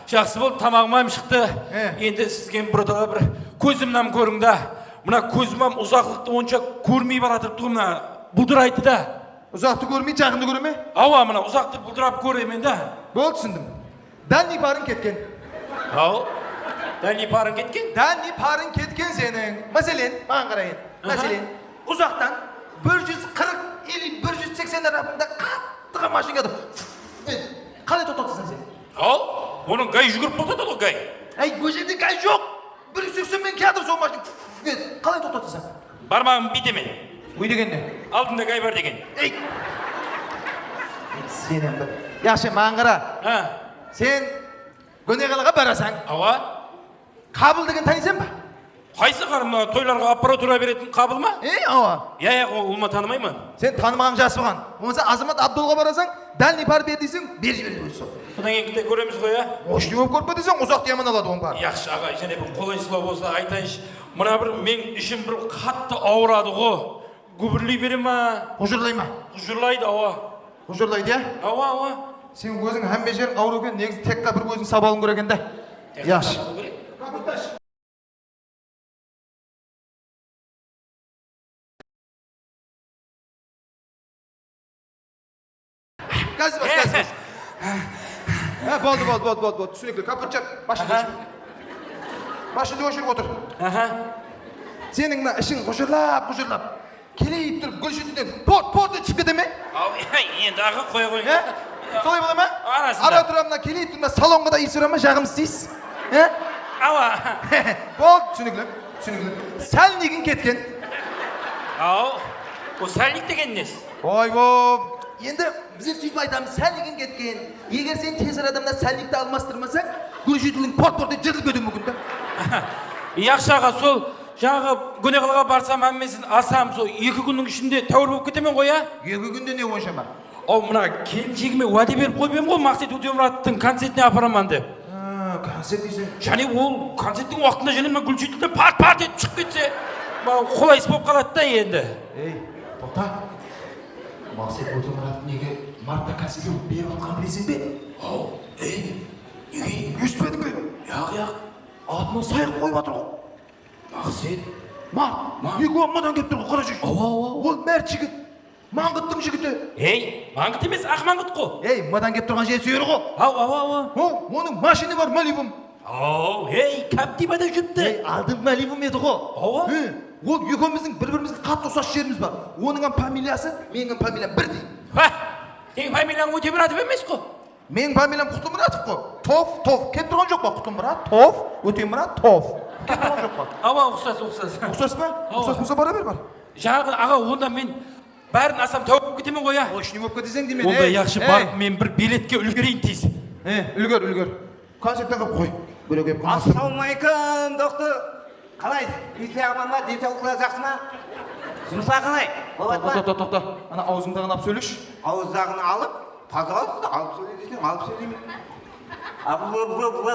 jaqsı boldı, tamaǵım hám shıqtı. He. Endi sizge bir dala bir kózimnam kóriń da. Mına kózim hám uzaqlıqtı onsha kórmey baratırıptı ǵoy, mına buldıraydı da. Uzaqtı kórmey, jaqındı kóre me? Awa, mına uzaqtı buldırap kóremen da. Boldı, túsindim. Dálniy parıń ketken. Haw, dálniy parıń ketken? Dálniy parıń ketken seniń. Máselen, maǵan qara endi. Aha. Máselen, uzaqtan bir júz qırq ili bir júz seksen tarapında qattı mashin kiyatır. Qalay toqtatasań sen? Haw, onı gay júgirip toqtatadı ǵoy, gay. Ey, bul jerde gay joq. Bir júz seksen menen kiyatır sol mashin. Qalay toqtatasań? Barmaǵımdı búytemen. Búy degen ne? Aldında gay bar degen. Ey! Sen endi. Yaqshı, maǵan qara. Ha. Sen Góneqalaǵa barasań. Awa. Qabıl degen tanıysań ba? Qaysı qarım, mına toylarǵa apparatura beretin Qabıl ma? E, awa. Ya, ya, ol, ol ma tanımayman. Sen tanımaǵan jas bolǵan. Bolmasa Azamat Abdulǵa barasań, dalniy parı ber deyseń, berip jiberedi ózi sol. Sodan keyin kúte kóremiz ǵoy, ya. Oshniy bolıp kórip kórseń, uzaqta yaman aladı oń parı. Yaqshı, aǵa, jáne bir qolaysızlaw bolsa aytayınshı. Mına bir men ishim bir qattı awıradı ǵo. Gúbirley bere ma? Qujırlay ma? Qujırlaydı, awa. Qujırlaydı, ya? Awa, awa. Sen óziń hámme jeriń awır eken, negizi tek ǵana bir óziń sap alıwıń kerek eken da. Yaqshı. Gaz bas, gaz bas. Ha, boldı, boldı, boldı, boldı, boldı. Túsinikli. Kapot jap, mashindı óshir. Mashindı óshirip otır. Aha. Seniń mına ishiń qujırlap, qujırlap. Keleyip turıp, gúl shútinen port, port etip shıǵıp kete me? Aw, endi aǵa qoya qoyıń. He? Solay bola ma? Arasında. Ara tura mına keleyip turıp, mına salonǵa da iyis ura ma, jaǵımsız iyis? He? Awa. Boldı, túsinikli, túsinikli. Sálnigin ketken. Aw, ol sálnik degen nesi? Oybo, endi bizler sóytip aytamız, sálnigin ketken. Eger sen tez arada mına sálnikti almastırmasań, gúl shútiniń port-port etip jırtılıp ketiwi múmkin da. Yaqshı aǵa, sol Jaǵı góneqalaǵa barsam, hámmesin alsam, sol eki kúnniń ishinde táwir bolıp ketemen ǵoy, ya? Eki kúnde ne onsha ma? Aw, mına kelinshegime wáde berip qoyıp edim ǵoy, Maqset Ótemuratovtıń koncertine aparaman dep. Ha, koncert deyseń. Jáne ol koncerttiń waqtında jáne mına gúl shútinen part-part etip shıǵıp ketse, maǵan qolaysız bolıp qaladı da endi. Ey, toqta. Maqset Ótemuratovtıń nege martta koncertin berip atqanın bileseń be? Aw, ey, nege? Esitpediń be? Yaq, yaq. Atına sayıq qoyıp atır ǵoy. Maqset? Ma, ma, eki madan kelip tur ǵoy, qara júr. Awa, awa, awa. Ol márt jigit. Mańǵıttıń jigiti. Ey, Mańǵıt emes, Aq Mańǵıt ǵo. Ey, madan kelip turǵan jer súyeri ǵo. Aw, awa, awa. O, onıń mashinası bar, Malibum. Aw, ey, Captiva da júripti. Ey, aldın Malibum edi ǵo. Awa. He, ol ekewimizdiń bir-birimizge qattı uqsas jerimiz bar. Onıń hám familiyası, meniń hám familiyam birdey. Ha, seniń familiyań Ótemuratov emes ǵo. Meniń familiyam Qutlımuratov ǵo. Tov, Tov. Kelip turǵan joq pa Qutlımurat? Tov, Ótemurat, Tov. Kelip turǵan joq pa? Awa, uqsas, uqsas. Uqsas pa? Awa. Uqsas bolsa bara ber, bar. Jańaǵı aǵa, onda men bárin alsam táwir bolıp ketemen ǵoy, ya? Oshniy bolıp keteseń deymen. Onda yaqshı, bar, men bir beletke úlgereyin tez. E, úlger, úlger. Koncertten qap qoy. Birewge qılmasın. Assalawma aleykum, doktor. Qalay? Keypiyat aman ba? Densawlıqlar jaqsı ma? Jumıslar qalay? Bolat pa? Toqta, toqta, toqta. Ana, awzıńdı ǵana alıp sóyleshi. Awızdaǵını alıp, pazalawsız, alıp sóyle deseń, alıp sóyleymen. A, bla, bla,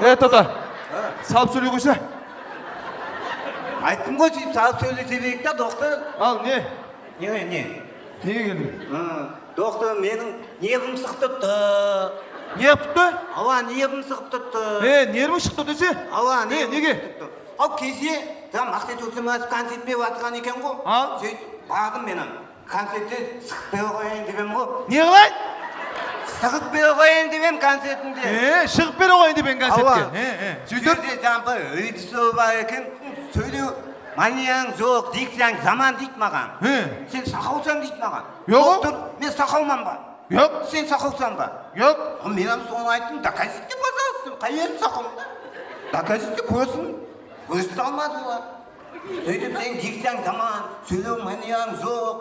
bla. E, toqta. Ha. Salıp sóyley qoysa. Ayttım ǵoy, sóytip salıp sóylese bereyik ta, doktor. Al, ne? Ne, ne? Nege keldiń? Hı, doktor, meniń nervim sıq turıptı. Ne qılıp turıptı? Awa, nervim sıǵıp turıptı. E, nerviń shıǵıp tur dese? Awa, nervim sıǵıp turıptı. Al, kеше, tam Maqset Ótemuratovtıń koncert berip atırǵan eken ǵo. Al. Sóytip bardım men hám. Koncertte shıǵıp bere qoyayın dep em ǵo. Ne qılayın? Shıǵıp bere qoyayın dep em koncertinde. E, shıǵıp bere qoyayın dep em koncertke. Awa. E, e. Sóytip? Sol jerde jampı rejissyor bar eken. Sóylew maniyań joq, dikciyań jaman deydi maǵan. He. Sen saqawsań deydi maǵan. Yoq. Doktor, men saqawman ba? Yoq. Sen saqawsań ba? Yoq. A, men hám sonı ayttım, dokazitke, пожалуйста, qay jerim saqawman da? Dokazitke, kórsin. Kórgizip almadı olar. Sóytip, sen dikciyań jaman, sóylew maniyań joq,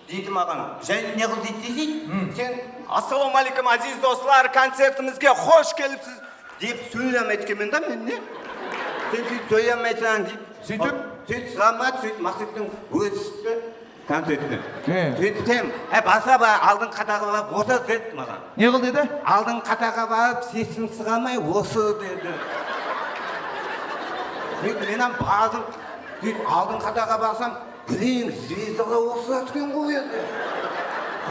deydi maǵan. Jáne ne qıl deydi deseń, sen, "Assalawma aleykum, áziz doslar, koncertimizge xosh kelipsiz", dep sóyley almaydı ekenmen da men, ne? Sen sóytip sóyley almaysań, deydi. Sóytip? Sóytip, sóytip, Maqsettiń ózi shıqtı koncertine. He. Sóytsem, "Áy, basla, ba, aldınǵı qatarǵa barıp otır", dedi maǵan. Ne qıl dedi? "Aldınǵı qatarǵa barıp, sesiń sıǵarmay otır", dedi. Sóytip, men hám bardım. Sóytip, aldınǵı qatarǵa barsam, Bileń, zvezdalar osıradı eken ǵoy endi.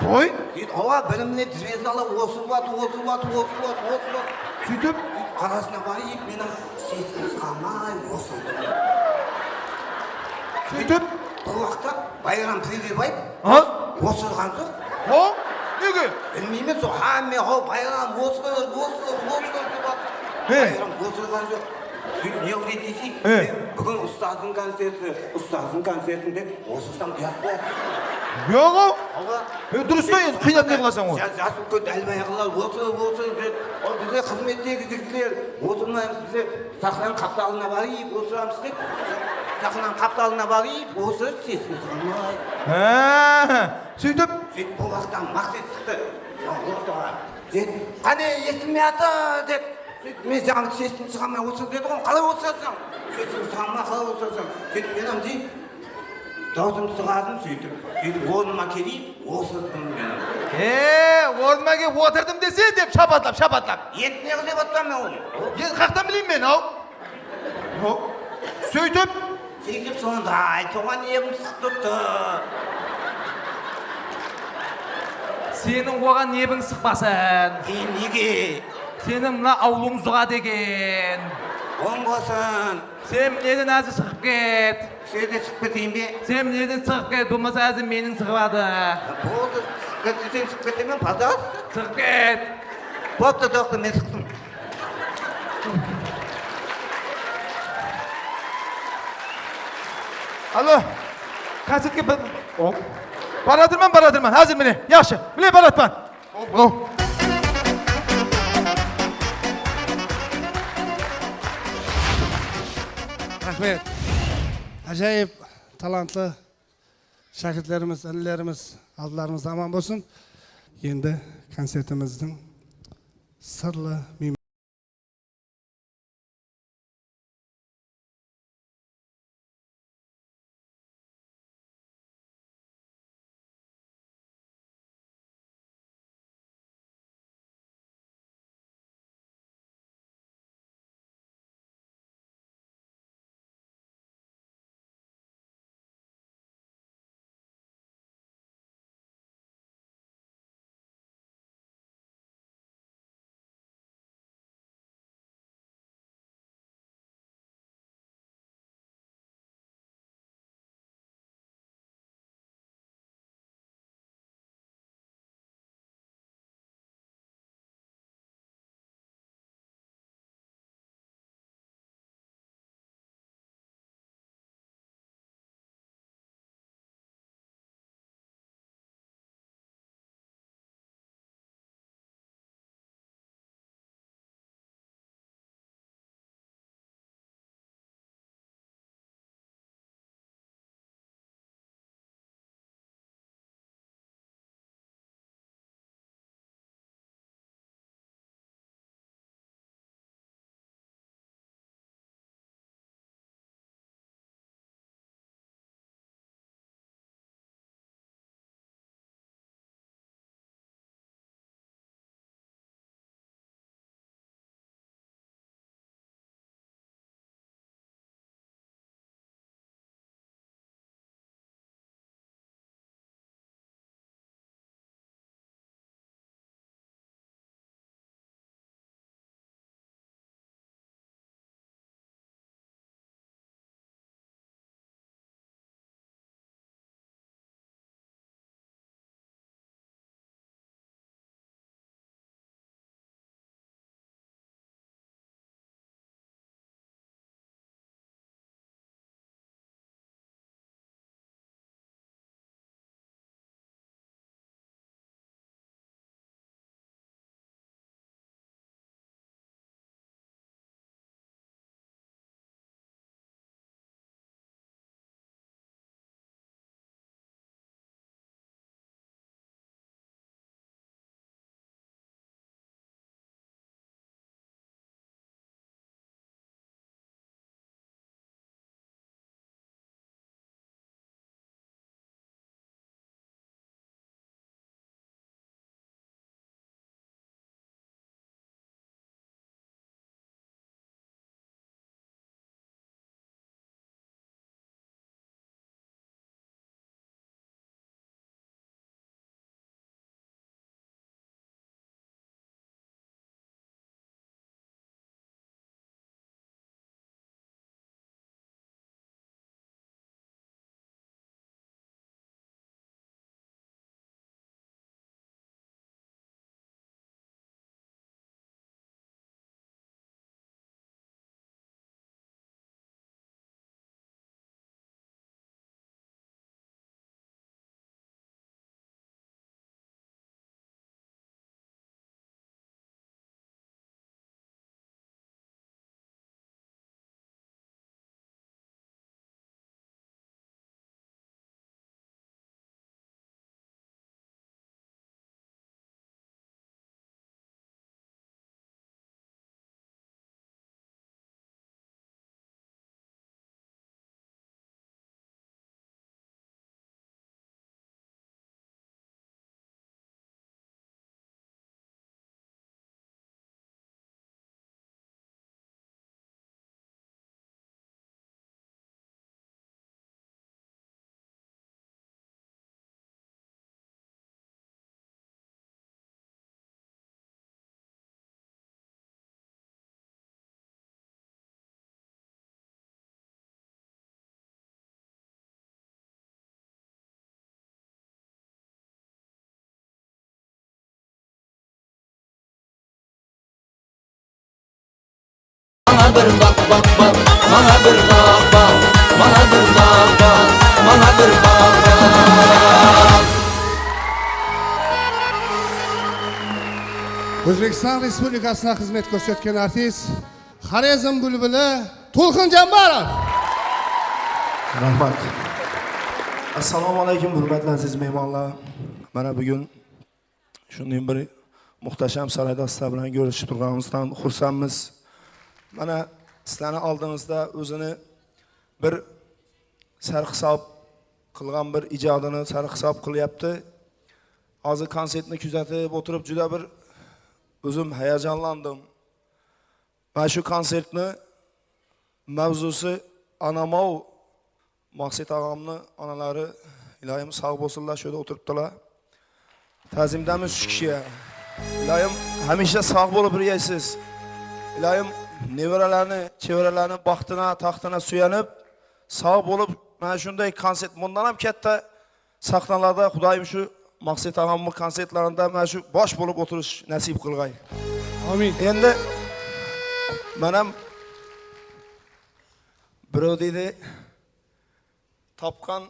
Qoy. Sóytip, awa, birimlep zvezdalar osırıp atır, osırıp atır, osırıp atır, osırıp atır. Sóytip? Sóytip, arasına barıp, men hám sesiz qalmay osırdım. Sóytip? Bir waqıtta Bayram Seydebaev osırǵan joq. Ho? Nege? Bilmeymen, sol hámme, "Haw, Bayram, osır, osır, osır", dep atır. He. Bayram osırǵan joq. Sóytip, ne qılayın deseń, he, men búgin ustazdıń koncerti, ustazdıń koncertin dep, Osırsam uyat pa? Yoq-aw. Awa. E, durıs ta endi, qıynap ne qılasań ol? Ja-, jas úlken dálbayırlar otır, otır dep. Al, bizler xızmettegi jigitler otırmaymız, bizler saxnanıń qaptalına barayıq, otıramız dep. Saxnanıń qaptalına barayıq, otırıp, sesimiz shıǵarmay. Há, sóytip? Sóytip, bul waqıtta Maqset shıqtı. Sen ortaǵa. Sen, "Qáne, esitilmey atır", dep. Sóytip, men jańa sestim shıǵarmay otırsań dedi ǵoy, qalay otırsań? Sestim shıǵarmay qalay otırsań? Sóytip, men ám deyip, dawısımdı shıǵardım sóytip. Sóytip, ornıma keleyip, otırdım men. E, ornıma kelip otırdım dese dep shapatlap, shapatlap. Endi ne qıl dep atırman men onı? Endi qaqtan bileyim men, aw? Aw. Sóytip, Sóytip sonday tuwǵan ebiń sıqıp turıptı. Seniń oǵan ebiń sıqpasın. E, nege? Seniń mına awılıń zuǵadı eken. Oń bolsın. Sen mıneden házir shıǵıp ket. Sóyde shıǵıp keteyin be? Sen mıneden shıǵıp ket, bolmasa házir meniń shıǵıp aldı. Boldı, shıǵıp keteseń, shıǵıp ketemen, pazalıstta. Shıǵıp ket. Boptı, doqtı, men shıqtım. Alo, koncertke bir, o, baratırman, baratırman, házir mine, yaqshı, mine baratpan. O, o. Raxmet. Ájayıp talantlı shákirtlerimiz, inilerimiz, aldılarımızda aman bolsın. Endi koncertimizdiń sırlı Bir baq, baq, baq, mańa bir baq, baq, mańa bir baq, baq, mańa bir baq, baq. Ózbekstan Respublikasına xızmet kórsetken artist, Xorezm búlbili Tulqın Jambarov. Raxmat. Assalomu alaykum, hurmatli aziz mehmonlar. Mana, bugun shunday bir muhtasham sarayda sizlar bilan ko'rishib turganimizdan xursandmiz. Mana, sizlarni oldingizda o'zini bir sarhisob qilgan, bir ijodini sarhisob qilyapti. Hozir konsertni kuzatib o'tirib, juda bir o'zim hayajonlandim. Mana shu konsertni mavzusi "Anam-aw". Maqset og'amni onalari, iloyim, sog' bo'lsinlar, shu yerda o'tiribdilar. Ta'zimdamiz shu kishiga. Iloyim, hamisha sog' bo'lib yuraysiz. Iloyim, nevaralarni, chevaralarni baxtina, taxtina suyanib, sog' bo'lib, mana shunday konsert, bundan ham katta sahnalarda, Xudoyim, shu Maqset og'amni konsertlarida mana shu bosh bo'lib o'tirish nasib qilg'ay. Amin. Endi, manam, birov deydi, topgan,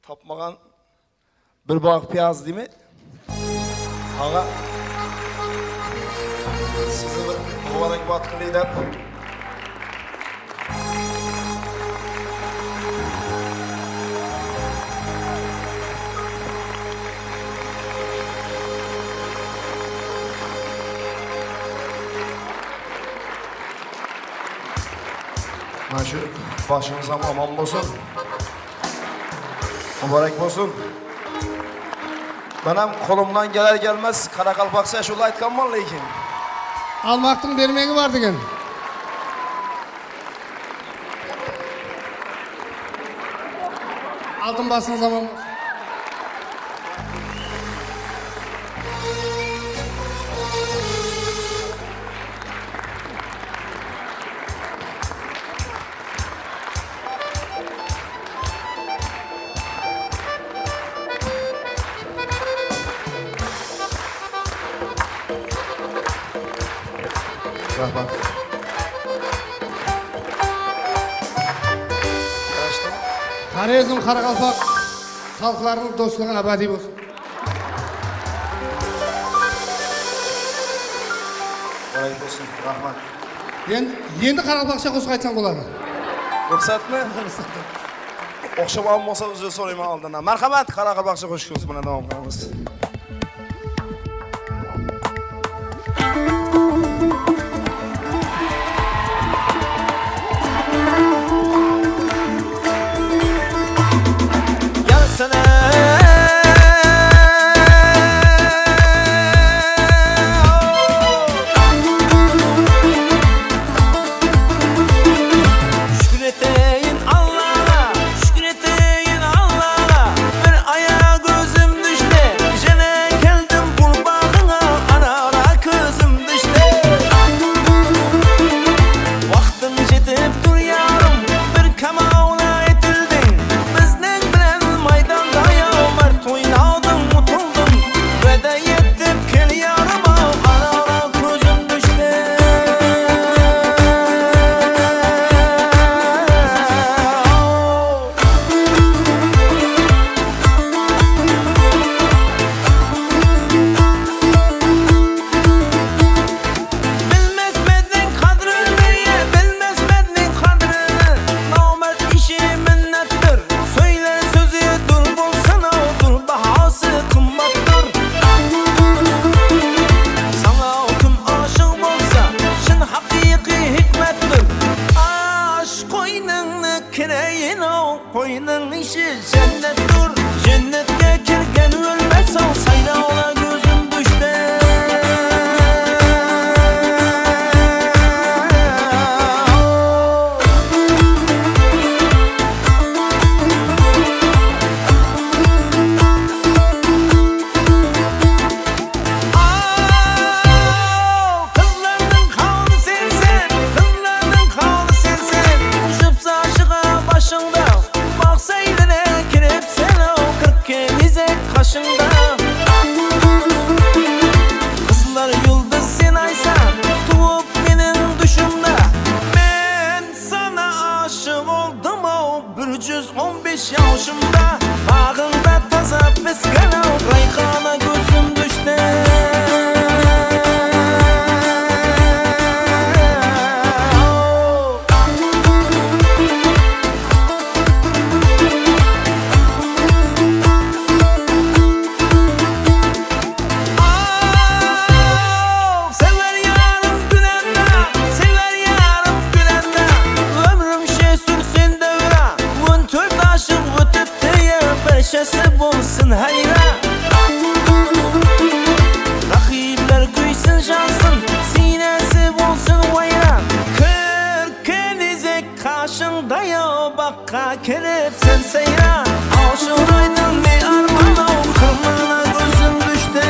topmagan bir bog' piyaz, deymi? Aǵa, sizni bir muborakbod qilay deb. Mana shu boshıńız ham omon bo'lsin. Muborak bo'lsin. Manam qo'limdan kelar kelmas qoraqalpoqcha ashula aytqanman, lekin. Almaqtıń bermegi bar degen. Altın basıńız amon bolsın. Raxmat. Xorezm-qaraqalpaq xalıqlarınıń doslıǵı ábadiy bolsın. Qaray bolsın, raxmat. Endi, endi qaraqalpaqsha qosıq aytsam boladı. Ruxsatmi? Oqshamaǵan bolsa, uzr sorayman aldınnan. Marhamat, qaraqalpaqsha qosıq bilan dawam qılamız. Yar sana. Shúkir eteyin Allaǵa, shúkir eteyin Allaǵa. Bir aya kózim túste, jáne keldim bul baǵıńa, ara-ara kózim túste. Waqtıń jetip tur yarım, bir kamawla etildiń. Bizniń bilen maydanda yawmar, toynawdıń utıldıń. Wáda etip kel yarım-aw, ara-ara kózim túste. Bilmesmediń qádirin meye, bilmesmediń qádirin. Namárt ishe minnettir, sóyler sózi dur bolsın-aw, dur bahası qımbattır. Sańa kim ashıq bolsa, shın haqıyqıy hikmettir. Ash qoynıńnı kireyin-aw, qoynıń ishi jánnet dur, jánnetke kirgen ólmes-aw, sayrawla kózim túste. Aw, qızlardıń halı sensen, qızlardıń halı sensen. Jıpsa shıǵa bashıńda, baǵ sáyline kiripsen-aw, kirip kel izek qashıńda. Júz on bes jawshımda, baǵıńda taza pisken-aw, rayxana kózim tústi. Aw, sever yarım Gúlanda, sever yarım Gúlanda. Ómirimshe súrsen dáwra, on tórt ashıq ótipti ya, barshası bolsın hayra. Raqıblar kúysin, jansın, siynesi bolsın wayra. Kir, kelizek qashıńday-aw, baq Qa kelip sen sayra, awshıraydım ne arman-aw, qırmana kózim tústi.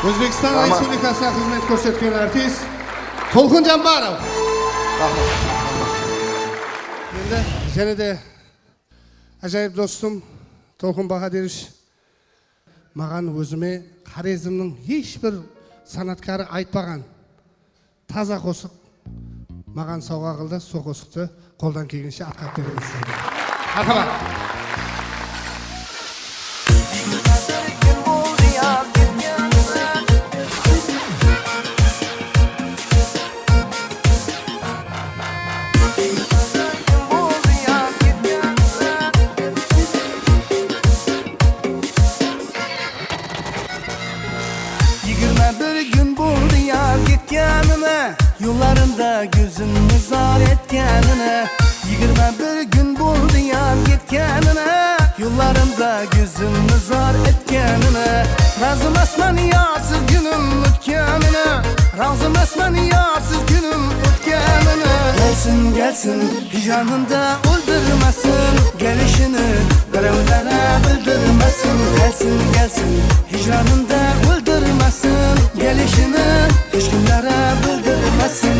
Ózbekstan Respublikasına xızmet kórsetken artist Tolqın Jambarov. Endi jáne de Ájayıp dostım Tolqın Bahadirich, maǵan ózime Xorezmniń hesh bir sanatkarı aytpaǵan taza qosıq maǵan sawǵa qıldı. Sol qosıqtı qoldan kelgenshe atqarıp beremiz sizlerge. Marhamat. Yigirma bir kún boldı yar ketkenine, yollarında kózim muzar etkenine. Yigirma bir kún boldı yar ketkenine, yollarında kózim muzar etkenine. Razı emasman yarsız kúnim ótkenine, razı emasman yarsız kúnim ótkenine. Kelsin, kelsin, hicranında óldirmesin, kelishini birewlere bildirmesin. Kelsin, kelsin, hicranında óldirmesin, kelishini hesh kimlere bildirmesin.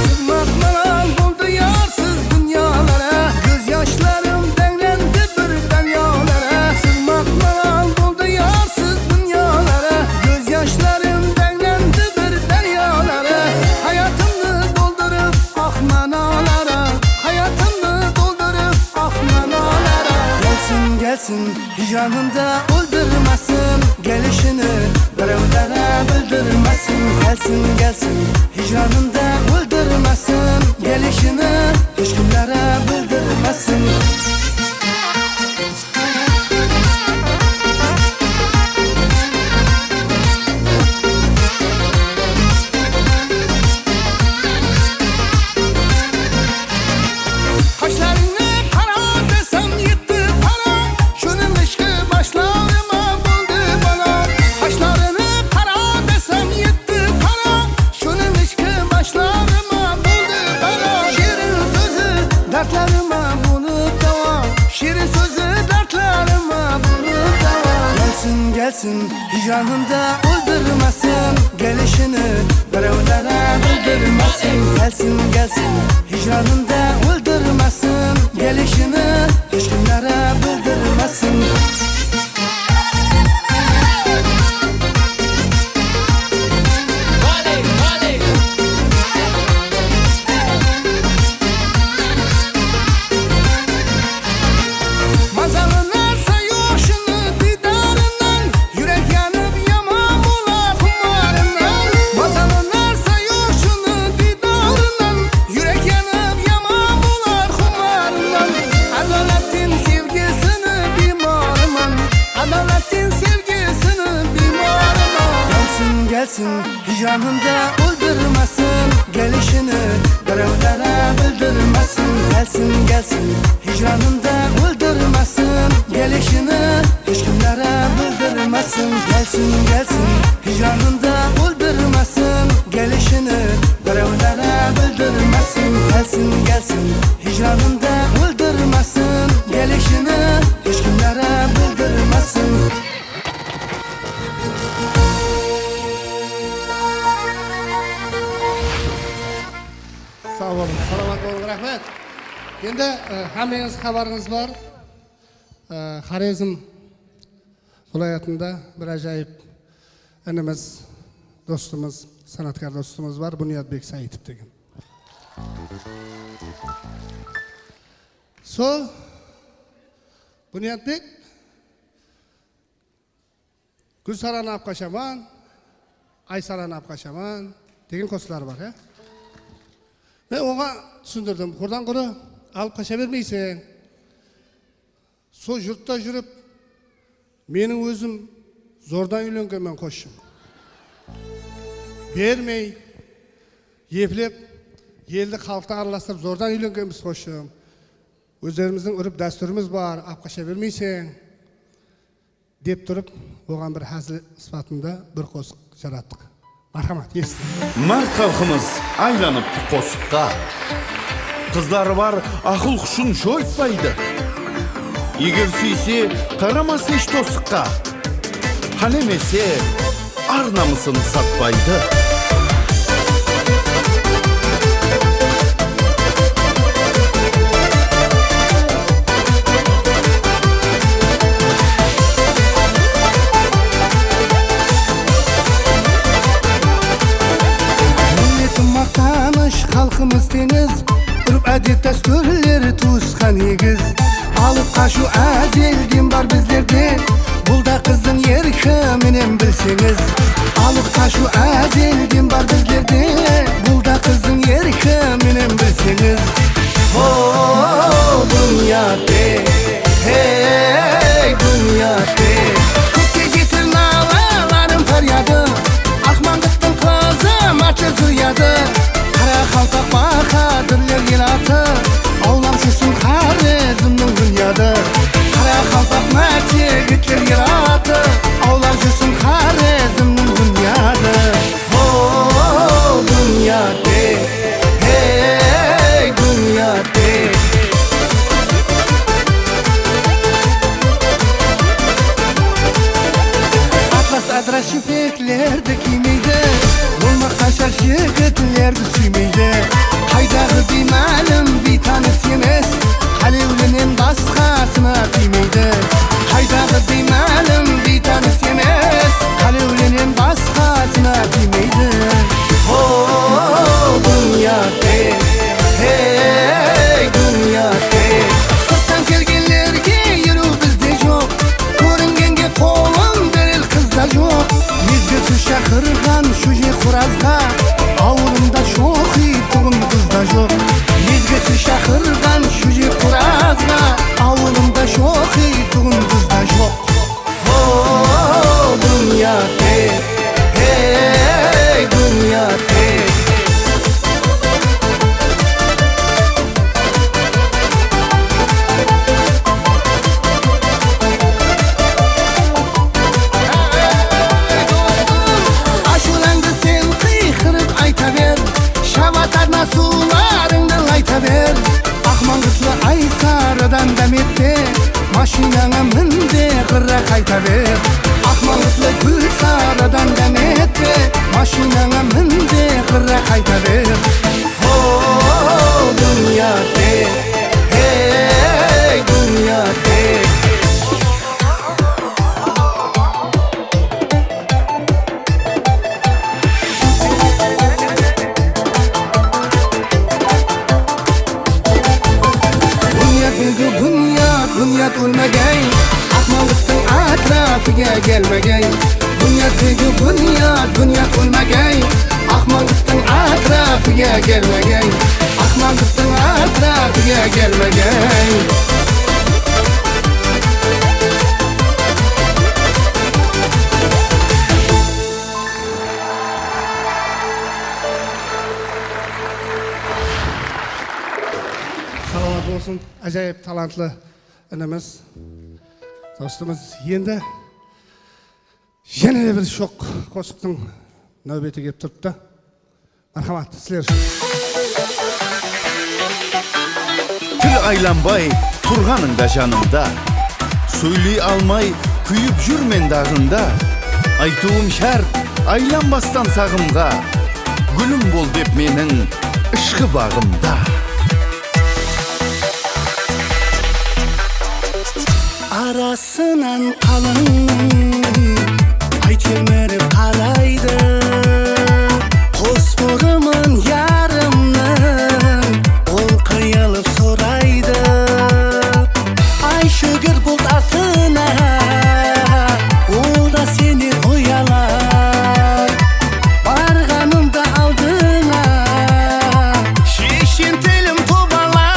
Sızmaq maǵan boldı yarsız dúnyalara, kóz yashlarım deńlendi bir dáryalara. Sızmaq maǵan boldı yarsız dúnyalara, kóz yashlarım deńlendi bir dáryalara. Hayatımdı doldırıp ax manalara, hayatımdı doldırıp ax manalara. Kelsin, kelsin, hicranında óldirmesin, kelishini birewlere bildirmesin. Kelsin, kelsin, hicranında óldirmesin, kelishini hesh kimlere bildirmesin. Qashlarıńa qara desem, etti qara, shónem eshki bashlarıma boldı bala. Qashlarına qara desem, etti qara, shónem eshki bashlarıma boldı bala. Shirin sózi dártlerime bolıp dawa, shirin sózi dártlerime bolıp dawa. Kelsin, kelsin, hicranında óldirmesin, kelishini birewlere bildirmesin. Kelsin, kelsin, hicranında óldirmesin, kelishini hesh kimlere bildirmesin. Mazalı nárse joq shını diydarınan, yúrek yanıp yaman bolar qumarınan. Mazalı nárse joq shını diydarınan, yúrek yanıp yaman bolar qumarınan. Ádalattıń sevgisini biymarıman, ádalattıń sevgisini biymarıman. Kelsin, kelsin, hicranında óldirmesin, kelishini birewlere bildirmesin. Kelsin, kelsin, hicranında óldirmesin, kelishini hesh kimlere bildirmesin. Kelsin, kelsin, hicranında óldirmesin, kelishini birewlere bildirmesin. Kelsin, kelsin, hicranında óldirmesin, kelishini Endi, e, hámmeńiz xabarıńız bar. E, Xorezm wálayatında bir ájayıp inimiz, dostımız, sanatkar dostımız bar, Bunyodbek Saitov degen. Sol Bunyodbek Gúlsaranı alıp qashaman, Aysaranı alıp qashaman degen qosıqları bar, ya. Men oǵan túsindirdim, qurdan qurı alıp qasha bermeyseń. Sol jurtta júrip, meniń ózim zordan úylengenmen, qosshım. Bermey, eplep, eldi, xalıqtı aralastırıp zordan úylengenbiz, qosshım. Ózlerimizdiń úrp-dástúrimiz bar, alıp qasha bermeyseń. Dep turıp, oǵan bir házil sıpatında bir qosıq jarattıq. Marhamat, esitiń. Márt xalqımız aylanıptı qosıqqa. Qızları bar aqıl-hushın joytpaydı. Eger súyse, qaramas hesh tosıqqa. Qálemese, ar-namısın satpaydı. Milleti maqtanısh, xalqımız teńiz, úrp-ádet, dástúrler tuwısqan egiz. Alıp qashıw ázelden bar bizlerde, bul da qızdıń erki menen bilseńiz. Alıp qashıw ázelden bar bizlerde, bul da qızdıń erki menen bilseńiz. Ho, Bunyodbek, hey, Bunyodbek. Kókke jeter nalalarım páryadı, Aqmańǵıttıń qızı mártlik zurriyadı. Qaraqalpaq bahádírler elatı, awlap júrsin Xorezmniń bunyadı. Qaraqalpaq mártlik jigitler elatı, awlap júrsin Xorezmniń bunyadı. Ho, Bunyodbek, hey, Bunyodbek. Atlas adras jipek lerdi kiymeydi, bolmaq qashar jigitlerdi súymeydi. Qaydaǵı biymálim, biytanıs emes, qálewlenen basqasına tiymeydi. Qaydaǵı biymálim, biytanıs emes, qálewlenen basqasına tiymeydi. Ho, Bunyodbek, hey, Bunyodbek. Sırttan kelgenlerge eriw bizde joq, kóringenge qolın berer qız da joq. Mezgilsiz shaqırǵan shóje qorazǵa awılımda shoqıytuǵın qız da joq. Mezgilsiz shaqırǵan shóje qorazǵa awılımda shoqıytuǵın qız da joq. Ho, Bunyodbek, hey, Bunyodbek. Ashıwlańdı sen qıyqırıp ayta ber, shabatarına suwlarıńdı layta ber. Aqmańǵıtlı Aysaradan dámetpe, mashinańa min de, ǵırra qayta ber. Aqmańǵıtlı Gúlsaradan dámetpe, mashinańa min de, ǵırra qayta ber. Ho, Bunyodbek, hey, Bunyodbek. Bunyodbegi Bunyod, Bunyod ólmegey, Aqmańǵıttıń átirapıǵa kelmegey. Bunyodbegi Bunyod, Bunyod ólmegey, Aqmańǵıttıń átirapıǵa kelmegey. Aqmańǵıttıń átirapıǵa kelmegey. Salamat bolsın, ájayıp talantlı inimiz, dostımız. Endi jáne de bir shoq qosıqtıń náwbeti kelip turıptı. Marhamat, sizler ushın. Til aylanbay turǵanıńda janımda, sóyley almay kúyip júrmen daǵında. Aytıwım shárt, aylanbastan saǵımǵa, gúlim bol dep meniń ıshqı baǵımda. Basınan qalıń ay telmirip qaraydı. Qos burımın yarımnıń ol qıyılıp soraydı. Ay shógir bult artına, ol da senen uyalar. Barǵanımda aldıńa, sheshen tilim tobalar.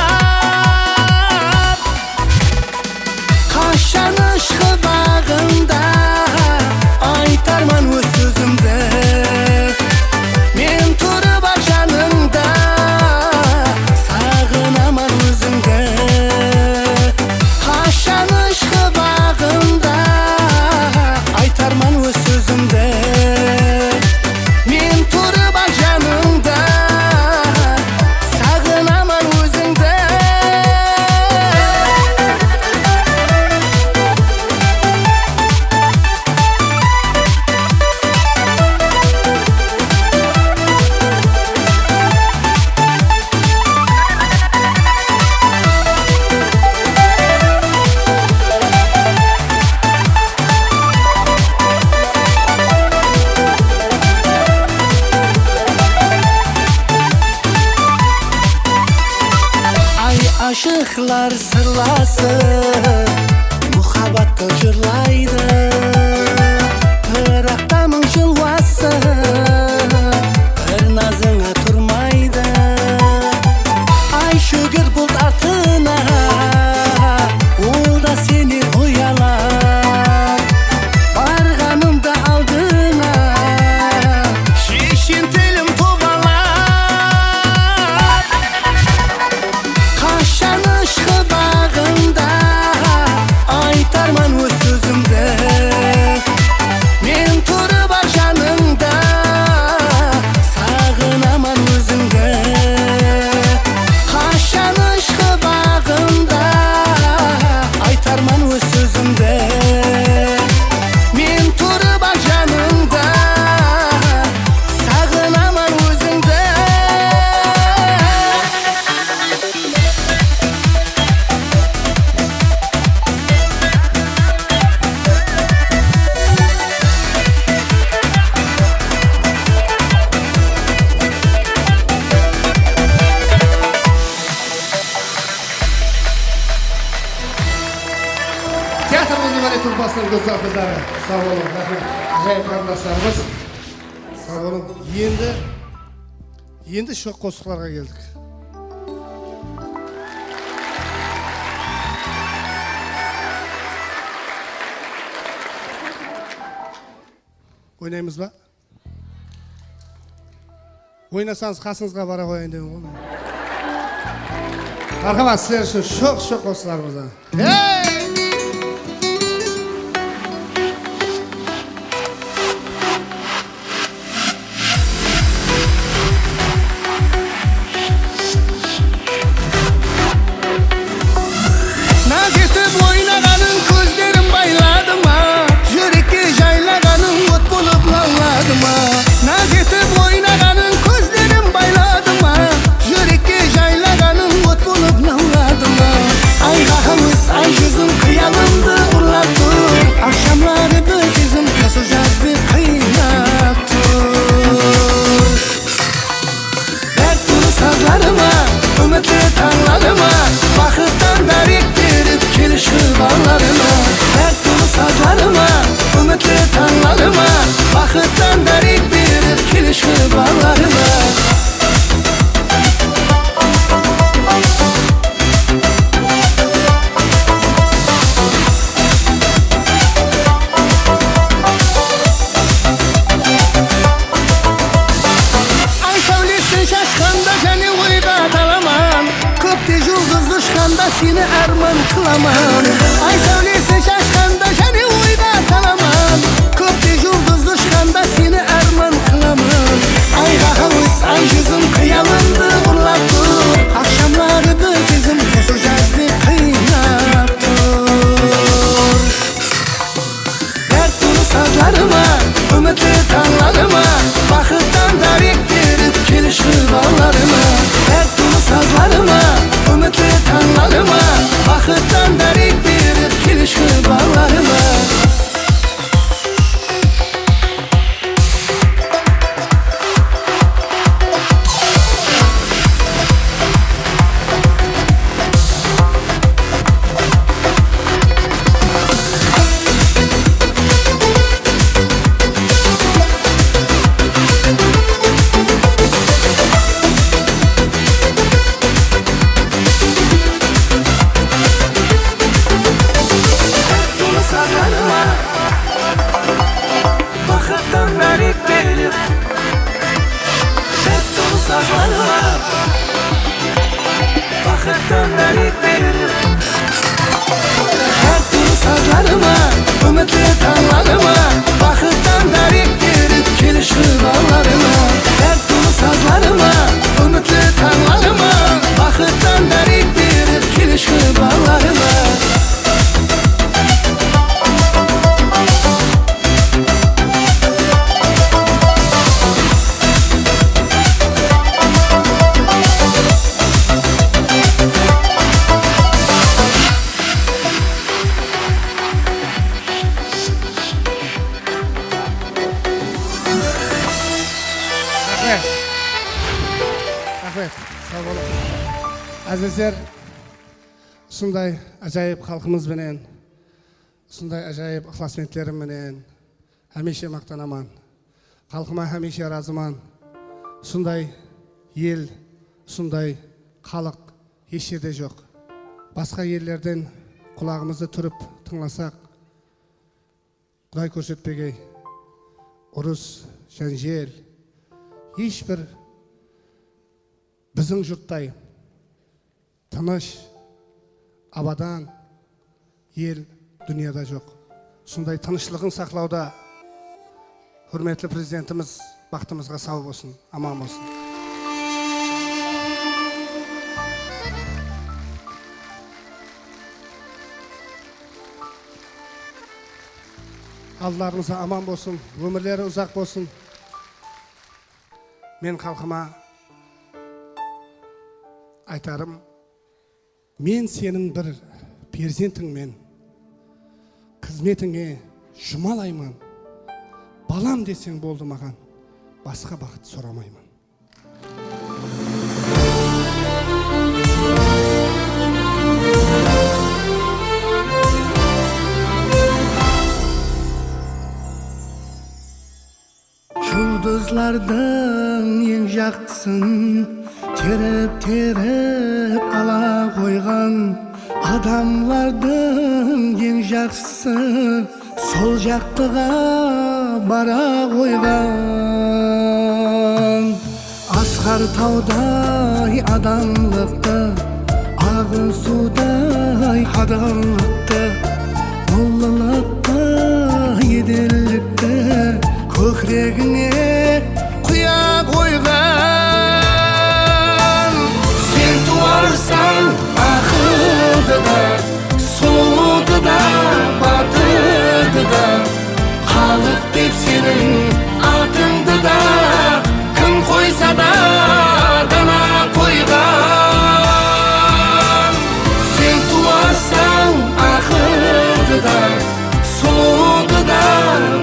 Qashan ıshqı baǵında aytarman óz sózimdi. Men turıp-aq janıńda saǵınaman ózińdi. Qashan ıshqı baǵında aytarman óz sózimdi. Men turıp-aq janıńda saǵınaman ózińdi. Ay ashıqlar sırlasıp, muhabbattı jırlaydı. Biraq tamıń jılwası bir nazıńa turmaydı. Ay shógir bult artına, ol da senen uyalar. Barǵanımda aldıńa, sheshen tilim tobalar. Qashan ıshqı baǵında aytarman óz sózimdi. Men turıp-aq janıńda saǵınaman ózińdi. Qashan ıshqı baǵında aytarman óz sózimdi. Men turıp-aq janıńda saǵınaman ózińdi. Teatrımızdıń balet truppasınıń gúzzal qızları. Saw bolıń, raxmet. Ájayıp qarındaslarımız. Saw bolıń. Endi, endi shoq qosıqlarǵa keldik. Oynaymız ba? Oynasańız, qasıńızǵa bara qoyayın dedim ǵoy. Marhamat, sizler ushın shoq-shoq qosıqlarımızdan. Hey! Naz etip oynaǵanıń kózlerim bayladı ma? Júrekke jaylaǵanıń ot bolıp lawladı ma? Naz etip oynaǵanıń kózlerim bayladı ma? Júrekke jaylaǵanıń ot bolıp lawladı ma? Ayǵa hawız ay júzin qıyalımdı urlap tur. Aqshamları da sezim qosı jazdı qıynap tur. Dárt tulı sazlarıma, úmitli tańlarıma, baxıttan dárek berip kelshi balalarıma. Dárt tulı sazlarıma, úmitli tańlarıma, baxıttan dárek berip kelshi balalarıma. Ay sáwlesin shashqanda jáne oyǵa talaman. Kókte juldız ushqanda seni árman qılaman. Ay sáwlesin shashqanda jáne oyǵa talaman. Kókte juldız ushqanda seni árman qılaman. Ayǵa hawız ay júzin qıyalımdı urlap tur. Aqshamları da sezim qosı jazdı qıynap tur. Dárt tulı sazlarıma, úmitli tańlarıma, baxıttan dárek berip kelshi balalarıma. Dárt tulı sazlarıma, úmitli tańlarıma, baxıttan dárek berip kelshi Tańlarıma, baxıttan dárek berip, kelishi ballarıma. Dártli sazlarıma, úmitli tańlarıma, baxıttan dárek berip, kelishi ballarıma. Raxmet. Raxmet. Saw bolıń. Ázizler, usınday ájayıp xalqımız benen, usınday ájayıp ıqlasbentlerim menen hámiyshe maqtanaman. Xalqıma hámiyshe razıman. Usınday el, usınday xalıq hesh jerde joq. Basqa ellerden qulaǵımızdı túrip tıńlasaq, Quday kórsetpegey, urıs, jánjel, hesh bir biziń jurttay tınısh, abadan el dúnyada joq. Usınday tınıshlıǵın saqlawda húrmetli Prezidentimiz baxtımızǵa saw bolsın, aman bolsın. Aldılarımızda aman bolsın, ómirleri uzaq bolsın. Men xalqıma aytarım, men seniń bir perzentińmen, xızmetińe jumalayman. Balam deseń boldı maǵan, basqa baxıt soramayman. Juldızlardıń eń jaqsısın terip-terip ala qoyǵan, adamlardıń eń jaqsısı sol jaqtıǵa bara qoyǵan. Asqar tawday adamlıqtı, aǵın suwday hadallıqtı, ullılıqtı, edellikti kókiregińe quya qoyǵan. Sen tuwarsań aqıldı da, sulıwdı da, batırdı da, xalıq dep seniń atıńdı da kim qoysa da dana qoyǵan. Sen tuwarsań aqıldı da, sulıwdı da,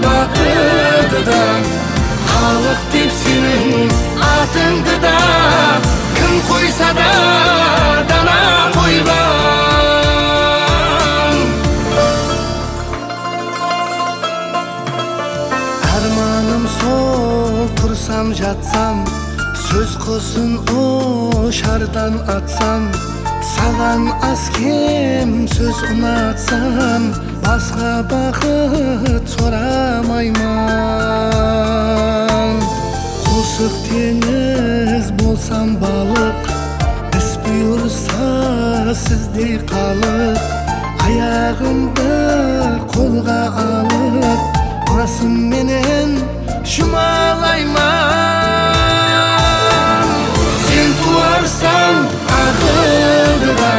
batırdı da, xalıq dep seniń atıńdı da kim qoysa da dana qoyǵan. Ármanım sol, tursam, jatsam, sóz qusın ushardan atsam, saǵan az-kem sóz unatsam, basqa baxıt soramayman. Qosıq teńiz bolsam balıq, is buyırsa sizdey xalıq, ayaǵımdı qolǵa alıp, basım menen jumalayman. Sen tuwarsań aqıldı da,